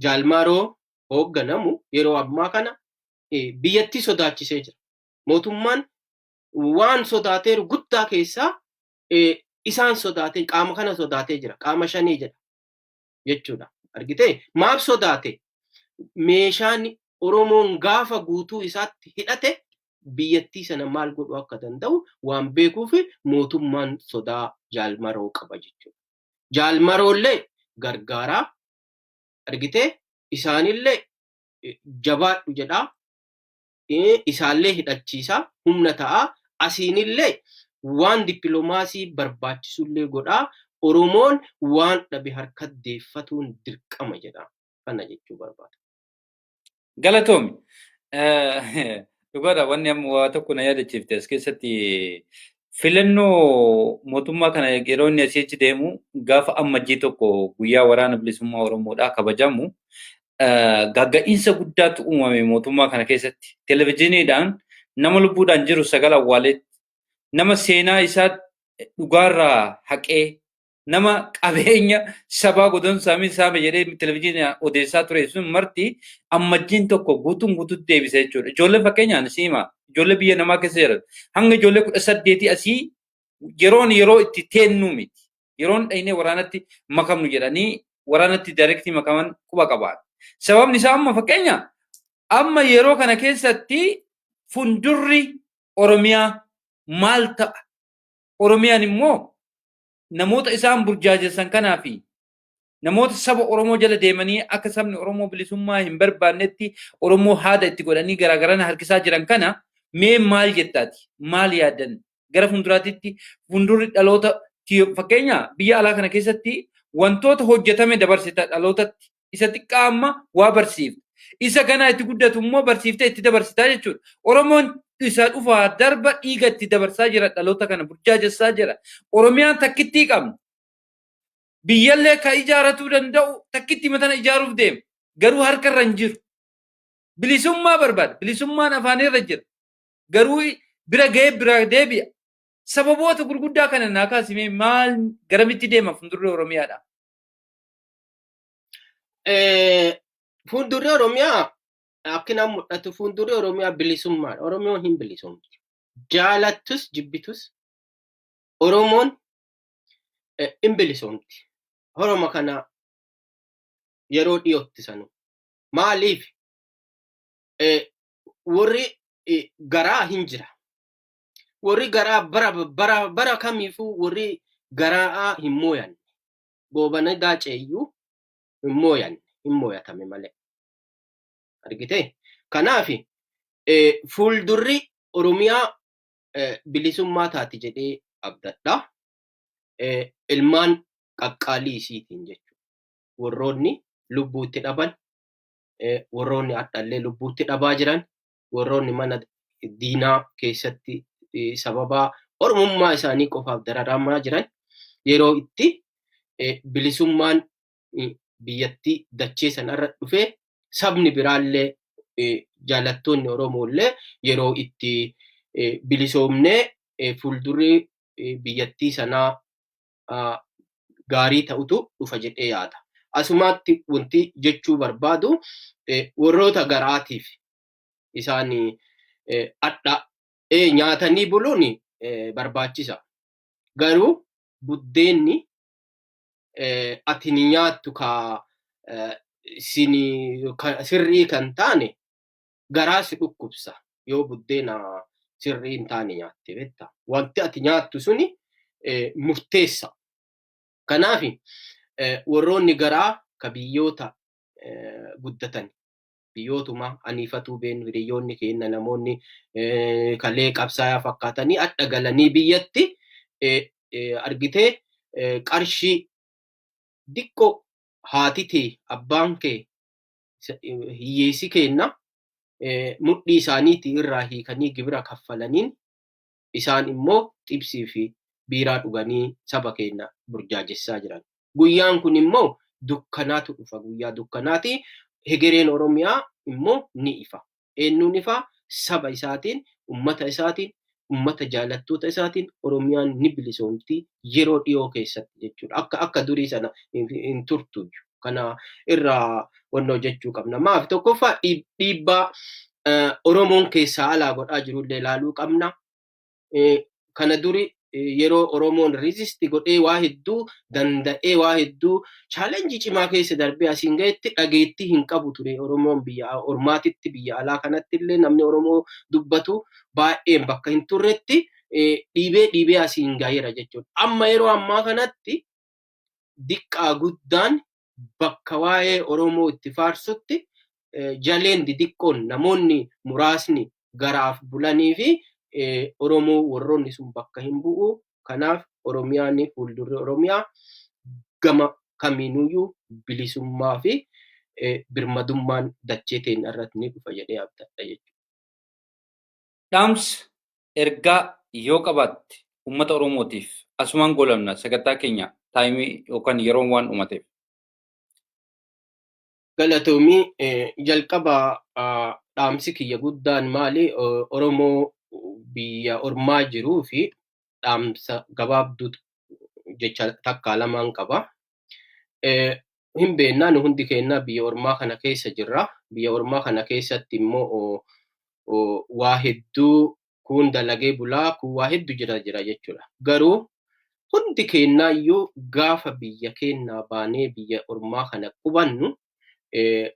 Jaalmaaroo hoogganamu yeroo ammaa kana Biyyattii sodaachisee jira. Mootummaan waan sodaateeru guddaa keessaa isaan sodaatee, qaama kana sodaatee jira. Qaama shanii jedha jechuudha. Argitee, maaf sodaate? Meeshaan Oromoon gaafa guutuu isaatti hidhate biyyattii sana maal godhuu akka danda'u waan beekuuf mootummaan sodaa Jaalmaroo qaba jechuudha. Jaalmaroollee gargaaraa, argitee, isaanillee jabaadhu jedhaa, isaallee hidhachiisaa, humna ta'aa, asiinillee waan dippiloomaasii barbaachisullee godhaa, Oromoon waan dhabe harka deeffatuun dirqama jedha. Kana jechuu barbaada. Galatoomi. Dhugaadha, wanni amma waa tokko na yaadachiifte as keessatti. Filannoo mootummaa kana yeroo inni asii achi deemu, gaafa Ammajjii 1 guyyaa Waraana Bilisummaa Oromoodhaa kabajamu, gagga'iinsa guddaatu uumame mootummaa kana keessatti. Televezyiiniidhaan nama lubbuudhaan jiru sagal awwaaleetti, nama seenaa isaa dhugaarraa haqee, nama qabeenya sabaa godonsaamii saame jedhee televezyiiniin odeessaa ture sun marti Ammajjiin 1 guutuun guutuutti deebise jechuudha. Ijoollee, fakkeenyaan siima, ijoollee biyya namaa keessa jiran hanga ijoollee 18 asii yeroon yeroo itti teennuu miti. Yeroon dhaynee waraanatti makamnu jedhanii waraanatti direct makaman quba qabaan. Sababni isaa amma, fakkeenya, amma yeroo kana keessatti fundurri Oromiyaa maal ta'a? Oromiyaan immoo namoota isaan burjaajessan kanaa fi namoota saba Oromoo jala deemanii akka sabni Oromoo bilisummaa hin barbaannetti Oromoo haada itti godhanii garaagarana harkisaa jiran kana mee maal jettaati? Maal yaaddan? Gara fuulduraatitti fuuldurri dhaloota, fakkeenya, biyya alaa kana keessatti wantoota hojjetame dabarsita dhalootatti. Isa xiqqaa amma waa barsiifta. Isa ganaa itti guddatu immoo barsiiftee itti dabarsitaa jechuudha. Oromoon isa dhufaa darba dhiiga itti dabarsaa jira, dhaloota kana burjaajessaa jira. Oromiyaan takkittii qabna. Biyyallee ka ijaaratuu danda'u takkitti matana ijaaruuf deema. Garuu harka irra hin jiru. Bilisummaa barbaada. Bilisummaan afaanirra jira. Garuu bira ga'ee bira deebi'a. Sababoota gurguddaa kana naa kaasimee, maal, garamitti deema fuuldurri Oromiyaadha? Fuuldurri Oromiyaa akkina mul'atu, fuuldurri Oromiyaa bilisummaadha. Oromiyoon hin bilisoomti. Jaalattus jibbitus Oromoon hin bilisoomti. Horoma kana yeroo dhiyootti sanu. Maaliif? Warri garaa hin jira. Warri garaa bara bara bara kamiifuu warri garaa hin mooyanne. Goobana Daaceeyyuu hin mooyanne, hin mooyatame malee. Argitee? Kanaaf fuuldurri Oromiyaa bilisummaa taati jedhee abdadha. Ilmaan qaqqaalii isiitiin jechuudha. Warroonni lubbuutti dhaban, warroonni hadhallee lubbuutti dhabaa jiran, warroonni mana diinaa keessatti sababa Oromummaa isaanii qofaaf dararamaa jiran, yeroo itti bilisummaan biyyattii dachee sanarra dhufee sabni biraallee, jaalattoonni Oromoollee yeroo itti bilisoomnee fuuldurri biyyattii sanaa gaarii ta'utu dhufa jedhee yaada. Asumaatti wanti jechuu barbaadu, warroota garaatiif isaan adha nyaatanii buluun barbaachisa. Garuu buddeenni ati ni nyaattu ka sirrii kan taane garaa si dhukkubsa yoo buddeena sirrii hin taane nyaatte beektaa. Wanti ati nyaattu suni murteessa. Kanaaf warroonni garaa ka biyyoota guddatan, biyyootuma aniifatuu beenu, hiriyoonni keenya, namoonni kalee qabsaayaa fakkaatanii adda galanii biyyatti, argitee, qarshii diqqoo haati tee, abbaan kee, hiyyeessi keenna mudhii isaaniitii irraa hiikanii gibira kaffalaniin isaan immoo xibsii fi biiraa dhuganii saba keenya burjaajessaa jiran. Guyyaan kun immoo dukkanaatu dhufa. Guyyaa dukkanaati. Hegereen Oromiyaa immoo ni ifa. Eenyuun ifa? Saba isaatiin, ummata isaatiin, ummata jaalattoota isaatiin Oromiyaan ni bilisoomti yeroo dhiyoo keessatti jechuudha. Akka durii sana hin turtu. Kana irraa wannoo jechuu qabna. Maaf? Tokkoffaa, dhiibbaa Oromoon keessaa alaa godhaa jirullee ilaaluu qabna. Kana duri yeroo Oromoon resist godhee, waa hedduu danda'ee, waa hedduu challenge cimaa keessa darbee asiin gahetti dhageettii hin qabu ture. Oromoon biyya ormaatitti, biyya alaa kanatti illee namni Oromoo dubbatu baay'een bakka hin turretti dhiibee dhiibee asiin gaheera jechuudha. Amma yeroo ammaa kanatti diqqaa guddaan bakka waa'ee Oromoo itti faarsutti jaleen didiqqoon namoonni muraasni garaaf bulanii fi Oromoo warroonni sun bakka hin bu'u. Kanaaf Oromiyaan, fuuldurri Oromiyaa gama kamiinuyyuu bilisummaa fi birmadummaan dachee teenya irratti ni dhufa jedhee abdadha jechuudha. Dhaamsa ergaa yoo qabaatte uummata Oromootiif, asumaan goolabna sagantaa keenya, time yookaan yeroon waan dhumateef. Galatoomii. Jalqaba dhaamsi kiyya guddaan maali? Oromoo biyya ormaa jiruu fi dhaamsa gabaabduu jecha takkaa lamaan qaba. Hin beennaa, nu hundi keenya biyya ormaa kana keessa jirra. Biyya ormaa kana keessatti immoo waa hedduu kun dalagee bulaa, kun waa hedduu jira jechuudha. Garuu hundi keenyaayyuu gaafa biyya keenyaa baanee biyya ormaa kana qubannu,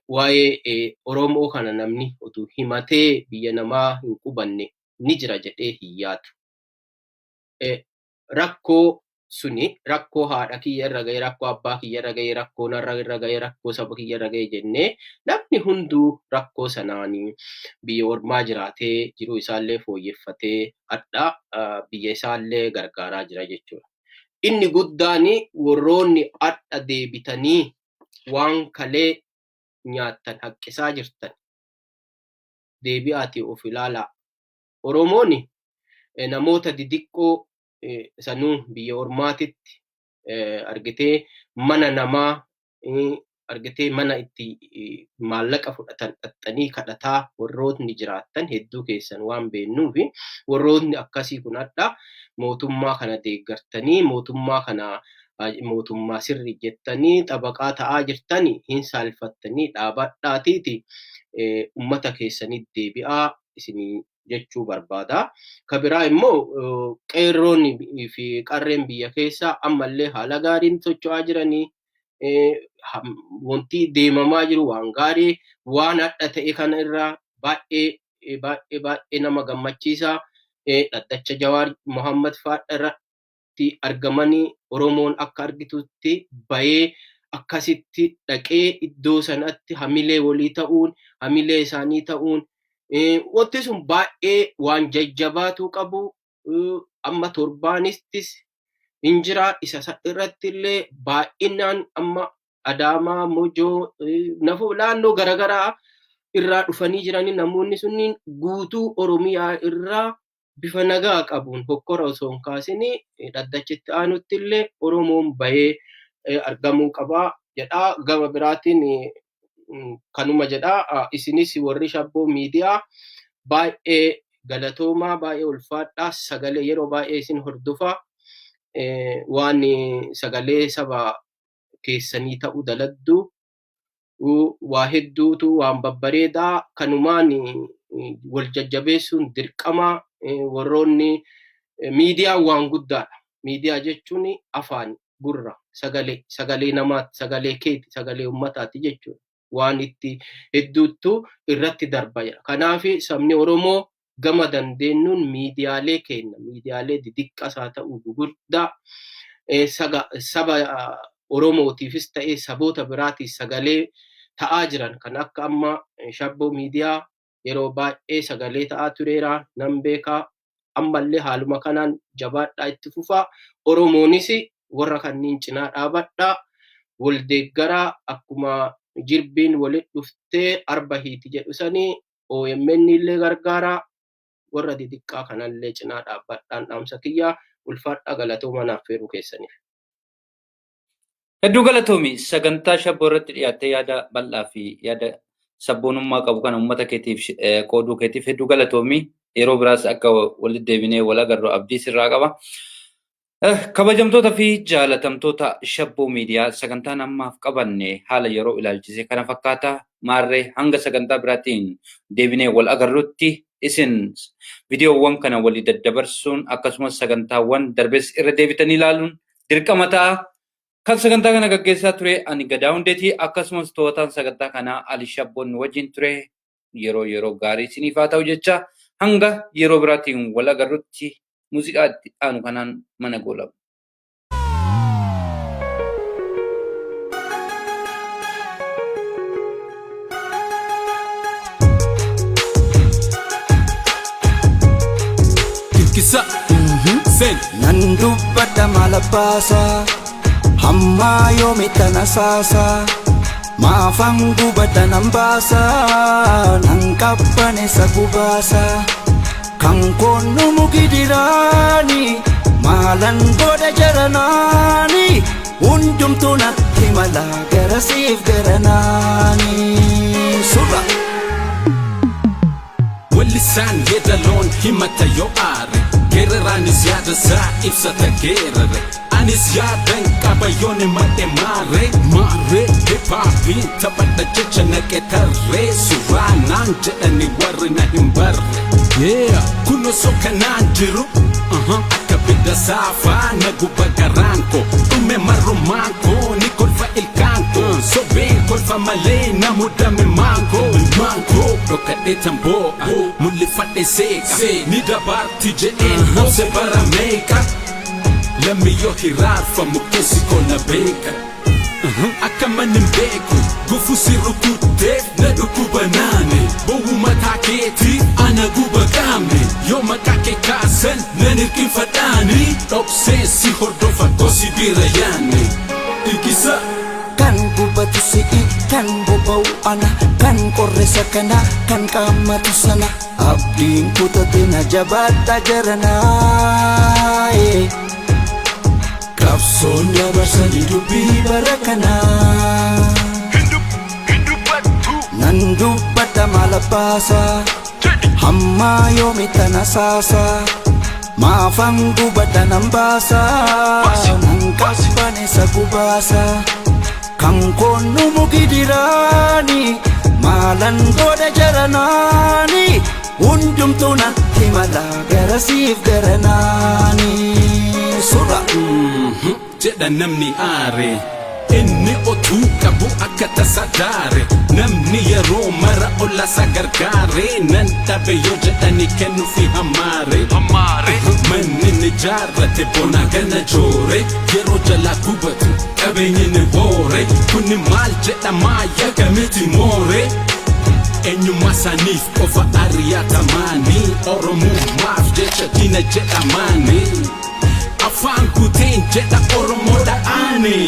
waa'ee Oromoo kana namni utuu himatee biyya namaa hin qubanne ni jira jedhee hin yaadu. Rakkoo suni rakkoo haadha kiyya irra ga'e, rakkoo abbaa kiyya irra ga'e, rakkoo narra irra ga'e, rakkoo saba kiyya irra ga'e jennee namni hunduu rakkoo sanaanii biyya ormaa jiraatee jiruu isaallee fooyyeffatee hadha biyya isaallee gargaaraa jira jechuudha. Inni guddaan warroonni hadha deebitanii waan kalee nyaattan haqqisaa jirtan, deebi'aatii of ilaalaa. Oromoon namoota didiqqoo sanuu biyya ormaatitti argitee mana namaa argitee mana itti maallaqa fudhatan dhaxxanii kadhataa warrootni jiraattan hedduu keessan waan beennuufi, warrootni akkasii kun hadha mootummaa kana deeggartanii, mootummaa kana mootummaa sirrii jettanii xabaqaa ta'aa jirtanii hin saalfattanii, dhaabadhaatiiti ummata keessanii deebi'aa isinii jechuu barbaada. Ka biraa immoo qeerroon fi qarreen biyya keessaa ammallee haala gaariin socho'aa jiranii, wanti deemamaa jiru waan gaarii, waan hadha ta'e kana irraa baay'ee baay'ee baay'ee nama gammachiisa. Dhaddacha Jawaar Mohammad fa'aa irratti argamanii Oromoon akka argitutti bahee akkasitti dhaqee iddoo sanatti hamilee walii ta'uun, hamilee isaanii ta'uun, wanti sun baay'ee waan jajjabaatuu qabu. Amma torbaanistis hin jira, isa irratti illee baay'inaan amma Adaamaa, Mojoo, naannoo garaagaraa irraa dhufanii jiranii, namoonni sunniin guutuu Oromiyaa irraa bifa nagaa qabuun hokkora osoo hin kaasin dhaddachitti aanutti illee Oromoon bahee argamuu qabaa jedhaa. Gama biraatiin kanuma jedhaa, isinis warri Shabboo Miidiyaa baay'ee galatoomaa, baay'ee ulfaadhaa. Sagalee yeroo baay'ee isin hordofaa, waan sagalee saba keessanii ta'uu daladduu waa hedduutu waan babbareedaa. Kanumaan wal jajjabeessuun dirqama. Warroonni miidiyaa waan guddaadha. Miidiyaa jechuun afaan, gurra, sagalee, sagalee namaati, sagalee keeti, sagalee ummataati jechuudha. Waan itti hedduuttu irratti darba jira. Kanaaf sabni Oromoo gama dandeenyuun miidiyaalee keenya, miidiyaalee didiqqas haa ta'u guguddaa, saba Oromootiifis ta'ee saboota biraatiif sagalee ta'aa jiran kan akka amma Shabboo Miidiyaa yeroo baay'ee sagalee ta'aa tureera, nan beekaa. Ammallee haaluma kanaan jabaadhaa, itti fufaa. Oromoonis warra kanneen cinaa dhaabadhaa, wal deeggaraa. Akkuma jirbiin walitti dhuftee arba hiiti jedhu sanii, OMN illee gargaaraa, warra didiqqaa kanallee cinaa dhaabbadhaan dhaamsa kiyyaa. Ulfaadhaa, galatooma naaf feeruu keessaniif. Hedduu galatoomi. Sagantaa Shabboo irratti dhiyaattee yaada bal'aa fi yaada sabboonummaa qabu kana uummata keetiif qooduu keetiif hedduu galatoomi. Yeroo biraas akka walitti deebinee wal agarru abdii sirraa qaba. Kabajamtoota fi jaalatamtoota Shabboo Miidiyaa, sagantaan ammaaf qabanne haala yeroo ilaalchise kana fakkaata. Maarree hanga sagantaa biraatiin deebinee wal agarrutti, isin viidiyoowwan kana walii daddabarsuun akkasumas sagantaawwan darbees irra deebitanii ilaaluun dirqama ta'a. Kan sagantaa kana gaggeessaa ture ani Gadaa Hundeetii, akkasumas to'ataan sagantaa kanaa Ali Shabboon wajjin ture. Yeroo yeroo gaarii isiniif haa ta'u jecha, hanga yeroo biraatiin wal agarrutti muuziqaa itti aanu kanaan mana goolamu. Kirkisa. Sen. Nan dubbadha maal abbaasaa, hammaa yoomitta na saasaa, maafan gubadha nan baasaa, nan qabbaneessa gubaasaa, kan koonnumu gidiraani, maalan godha jaranaani, hundumtuu natti mala garasiif garanaani surra. Wallisaan yeedaloon himata yoo aare, geeraraanis yaada isaa ibsata geerare. Anis yaadan qaba yoon himadhe maarree maarree. Hip hopiin taphadha jecha naqe tarree, suuraa naan jedhani warri na hin barre. Yeah, kun osoo kanaan jiru, akka bidda saafaa na guba garaan koo, dhume marrumaan koo, ni kolfa ilkaan koo, sobeen kolfa malee na mudame maan koo maan koo. Dhokadhee tamboo'a, mul'ifadhe seeqa, ni dabaarti jedheen obse bara meeqa. Lammi yoo hiraarfamu keessi koo na beeka. Akka manni hin beeku gufu si rukutteef na dhukkuba naane, bowwu mataa keetiif ana guba qaamne, yoo maqaa kee kaasan nan hirkifadhaani, dhoksee si hordofa gosi bira yaanne Irkisa. Kan gubatu si'i, kan boba'u ana, kan qorrisa kana, kan qaammatu sana. Abdiin kutate na, jabaadha jaranaa. Qabsoon dabarsanii dubbii bara kanaa. Hin dubbattu. Nan dubbadha maal abbaasaa, Jedhi. Hammaa yoomitta na saasaa, maafan gubadha nan baasaa, nan qabbaneessa gubaasaa, kan koonnumu gidiraani, maalan godha jaranaani, hundumtuu natti mala garasiif garanaani surra. Jedha namni aare, inni otuu qabu akka tasa daare. Namni yeroo mara ollasa gargaare, nan dhabe yoo jedhani kennuufi hammaare. Hammaare. Manni ni jaarrate bona gana joore, yeroo jalaa gubatu qabeenyi ni hoore. Kuni maal jedhamaa, yakka miti moore? Eenyummaa isaaniif qofa ari'atamaanii, Oromummaaf jecha diina jedhamaanii, afaan guuteen jedha Oromoodha ani.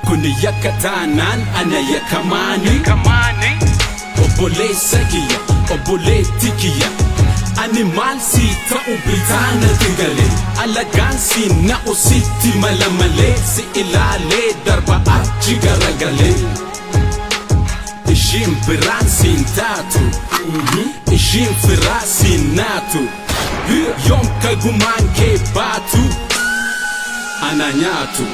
Kuni yakka taanaan ana yakkamaani. Kamaani. Obboleessa kiyya, obboleetti kiyya, ani maal sii ta'u bitaanatti gale, alagaan si na'u sitti mala malee, si ilaalee darba achi garagalee. Ishiin biraan siin taatu, ishiin firaa siin naatu, yoom kagumaan kee baatu ana nyaatu.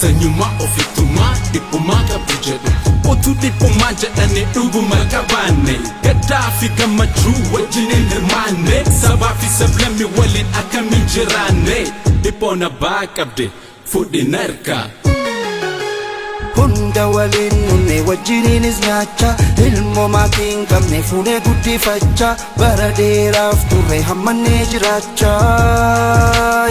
Sanyummaa, ofittummaa, dhiphummaa qabdu jedhu, utuu dhiphummaa jedhanii dhuguma qabaanne, gaddaa fi gammachuu wajjin hin hirmaanne, sabaa fi sablammi waliin akkamiin jiraanne? Dhiphoon abbaa qabde fudhi narka. Hunda waliin nunne wajjiniinis nyaacha, ilmoo maatii hin qabne fuunee guddifachaa, bara dheeraaf turre hammannee jiraachaa.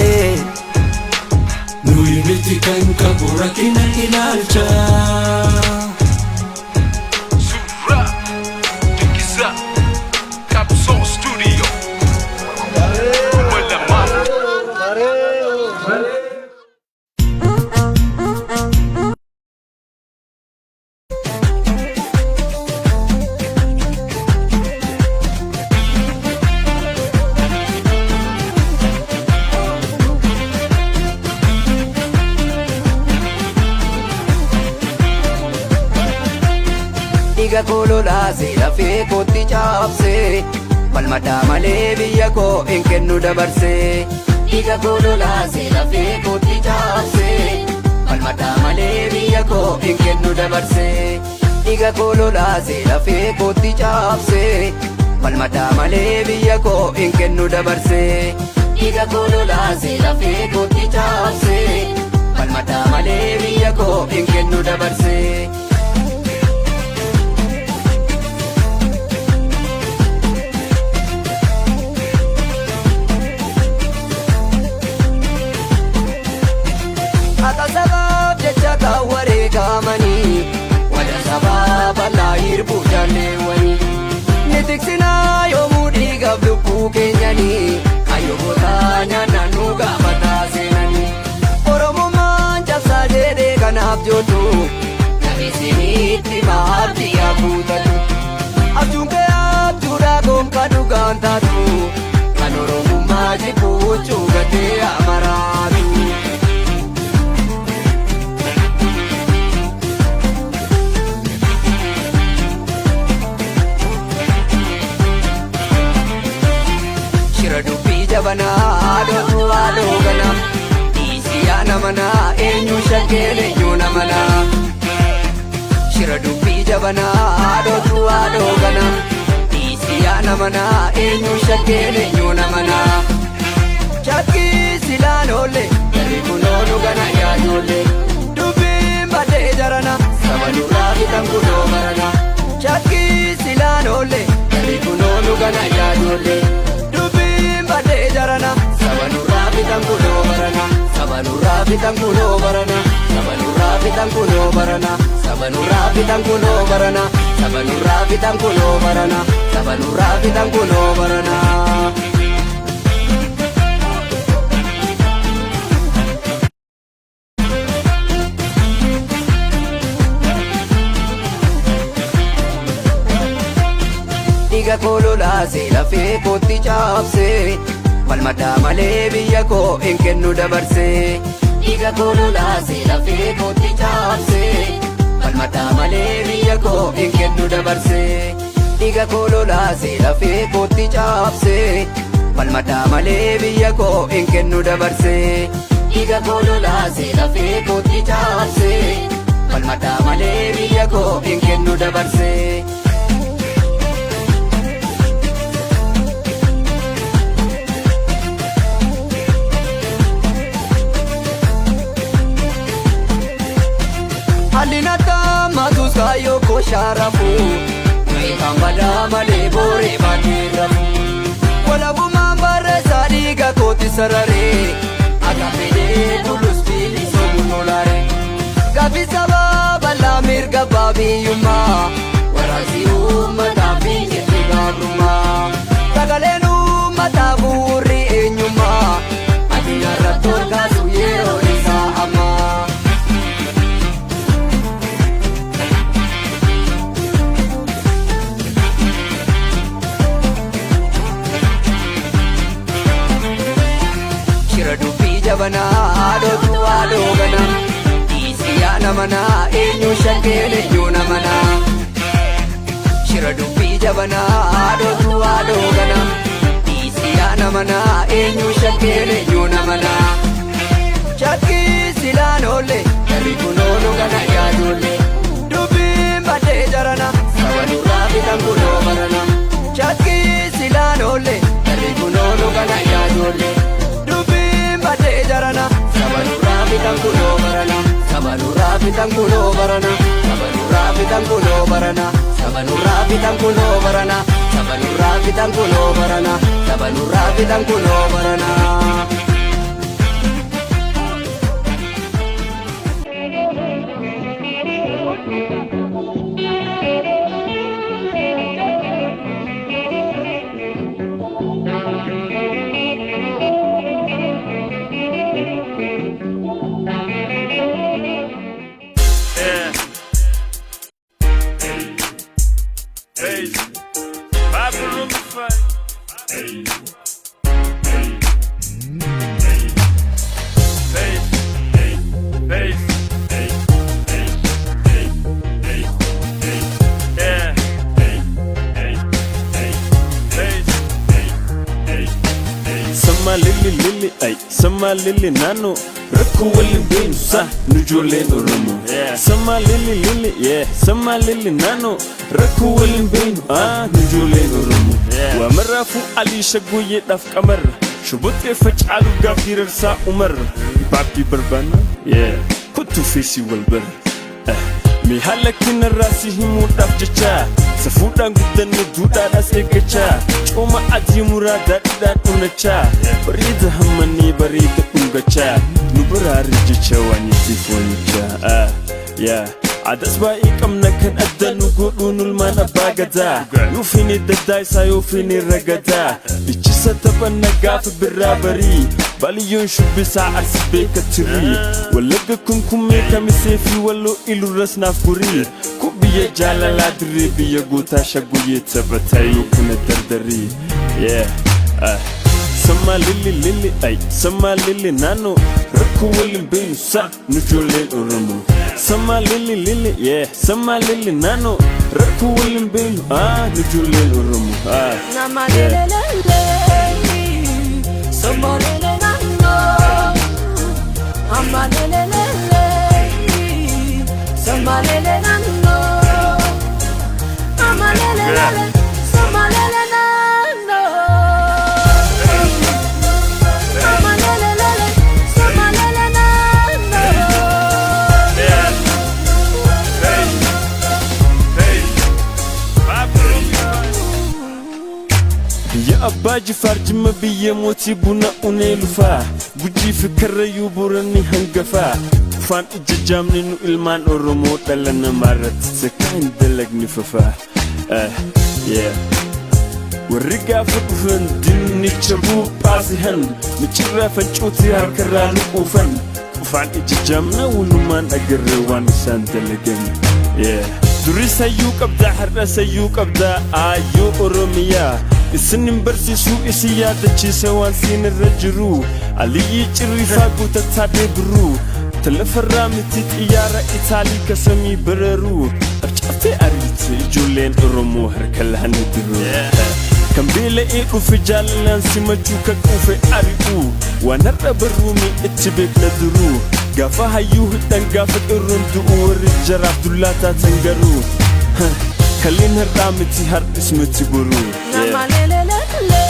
Nuyi miti kan qabu rakkina ilaalcha. Suuraa Dinqisaa Qabsoo Studio 2000. Dhiiga koo lolaasee lafee kootti caabsee, falmadhaa malee biyya koo hin kennu dabarsee. Dhiiga koo lolaasee lafee kootti caabsee, falmadhaa malee biyya koo hin kennu dabarsee. Dhiiga koo lolaasee lafee kootti caabsee, falmadhaa malee biyya koo hin kennu dabarsee. Dhiiga koo lolaasee lafee kootti caabsee, falmadhaa malee biyya koo hin kennu dabarsee. Haqa sabaaf jecha kan wareegamanii, wada sabaa bal'aa hirbuu jaalleewwanii. Ni tiksinaa yoomuu dhiigaaf lubbuu keenyanii, kaayyoo gootaa nyaannaan nu gaafataa seenanii. Oromummaan cabsaa jedhee kanaaf jootu, namni isinitti maaf biyyaa kuutatu. Abjuun kee abjuudhaa gonka dhugaan taatu, kan Oromummaa jibbu huccuu gatee amaraatu. Shira dubbii jabanaa haadhotu haadhoo ganaa, dhiisii yaa namanaa eenyu shakkeen eenyu namanaa. Shira dubbii jabanaa haadhotu haadhoo ganaa, dhiisii yaa namanaa eenyu shakkeen eenyu namanaa. Shakkii silaan oolle jarri kunoo nu gana yaa ijoollee, dubbiin badee jarana saba nurraa bitan kunoo barana. Shakkii silaan oolle jarri kunoo nu gana yaa ijoollee, dubbiin badee jarana saba nurraa bitan kunoo barana. Saba nurraa bitan kunoo barana. Saba nurraa bitan kunoo barana. Saba nurraa bitan kunoo barana. Saba nurraa bitan kunoo barana. Saba nurraa bitan kunoo barana. Dhiiga koo lolaasee lafee kootti caabsee, falmadhaa malee biyya koo hin kennu dabarsee. Dhiiga koo lolaasee lafee kootti caabsee, falmadhaa malee biyya koo hin kennu dabarsee. Dhiiga koo lolaasee lafee kootti caabsee, falmadhaa malee biyya koo hin kennu dabarsee. Dhiiga koo lolaasee lafee kootti caabsee, falmadhaa malee biyya koo hin kennu dabarsee. Haalli nattammatus kaayyoo koo shaarafu, kan badaa malee booree baatee rafu. Walabummaan barreessaa dhiiga kooti sararee, akka fedhee bulus bilisoomu tolaare. Gaaffii sabaa bal'aa mirga abbaa biyyummaa, warraaqsi uummataa fi jedhee gabrummaa. Sagaleen uummataa bu'uurri eenyummaa, addunyaarratti ol kaasu yeroon isaa ammaa. Shira dubbii jabanaa haadhotu haadhoo ganaa, dhiisii yaa namanaa eenyu shakkeen eenyu namanaa. Shira dubbii jabanaa haadhotu haadhoo ganaa, dhiisii yaa namanaa eenyu shakkeen eenyu namanaa. Shakkii silaan oolle jarri kunoo nu gana yaa ijoollee, dubbiin badee jarana saba nurraa bitan kunoo barana. Shakkii silaan oolle jarri kunoo nu gana yaa ijoollee, dubbiin badee jarana saba nurraa bitan kunoo barana. Saba nurraa bitan kunoo barana. Saba nurraa bitan kunoo barana. Saba nurraa bitan kunoo barana. Saba nurraa bitan kunoo barana. Saba nurraa bitan kunoo barana. Yeah. Hey. Papa room fight. Lilli lilli ay, sama lilli naannoo, rakkoo waliin beenu sa nu ijoolleen Oromoo. Sama lilli lilli, yeah, sama lilli naannoo, rakkoo waliin beenu ah nu ijoolleen Oromoo. Waa maraafuu Alii Shaggooyyeedhaaf qamarra, shubuxee facaalu gaaf girarsaa umarra, baabbii barbaanna, yeah, kottuu feesii wal bara. Mee haala kanarraa si himuudhaaf jecha, safuudhaan guddanne, duudhaadhaas eeggachaa, cooma adii muraa daadhiidhaan dhunachaa, bareeda hammannee bareeda dhungachaa, nu baraare jecha waan itti foonichaa. Yaa aadaas baay'ee qabna, kan adda nu godhuun ulmaan abbaa gadaa, yoo feene daddaa isaa, yoo feene ragadaa, dhichisa taphanna gaafa birraa barii, baliyyoon shubbisaa Arsi beeka tirii, Wallagga kunkummee, Kamisee fi Walloo ilurras naaf gurii, kun biyya jaalalaa, dirree biyya gootaa, Shaggoyyee taphataa yoo kana dardarii, yeah. Sama lilli lilli ay, sama lilli naannoo, rakkoo waliin beenu sa nu ijoolleen Oromoo. Sama lilli lilli, yeah, sama lilli naannoo, rakkoo waliin beenu ah nu ijoolleen Oromoo ah. Namalelelele, somalelelano, amalelelele, somalelelano, amalelelele, somalelelano, amalelelele, somalelelano. Yeah. Hey. Hey. Biyya abbaa Jifaar, Jimma biyya mootii, buna unee lufaa, Gujii fi Karrayyuu, Booranni hangafaa, Ufaan ija jaamne nu ilmaan Oromoo, dhala namaa irratti takkaa hin dalagne fafaa. Yeah. Warri gaafa dhufan dinnicha buuphaasihan, micirraa faccuutii harkarraa nu quufan, qufaan ija jaamna walumaan agarree waan isaan dalagan. Yeah. Durii sayyuu qabdaa, har'a sayyuu qabdaa, aayyoo Oromiyaa. Isin hin barsiisuu, isin yaadachiisa waan siin irra jiru. Aliyyii Cirriifaa guutataa deebiruu. Talafarraa miti, xiyyaara Itaalii kasamii bararuu. Harcaaftee ariite ijoolleen Oromoo harka laanii diru. Kan beela'ee dhufe jaalalaan simachuu, kan quufe ari'uu. Waan har'a barruumi itti beekna duruu. Gaafa hayyuu hidhan, gaafa qirruun du'u, warri jaraaf dullaa taatan garuu. Kalleen har'aa miti, har'is miti boruu. Namalelelele,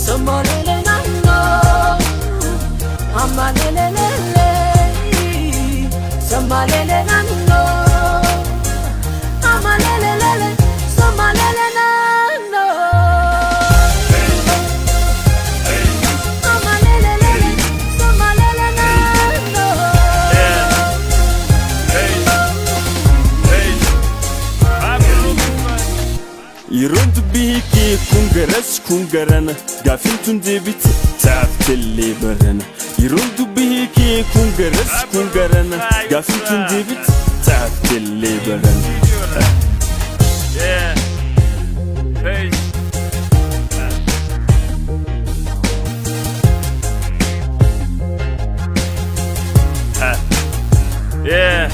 somalelelano, amalelelele, somalelelano, amalelelele, somalelelano, amalelelele, somalelelano. Hey. Hey. Yeroon dubbii hiikee kun garas kun garana, gaafiin tun deebite taaftellee barana. Yeroon dubbii hiikee kun garas kun garana, gaafiin tun deebite taaftellee barana. Yeah. Peace. Yeah.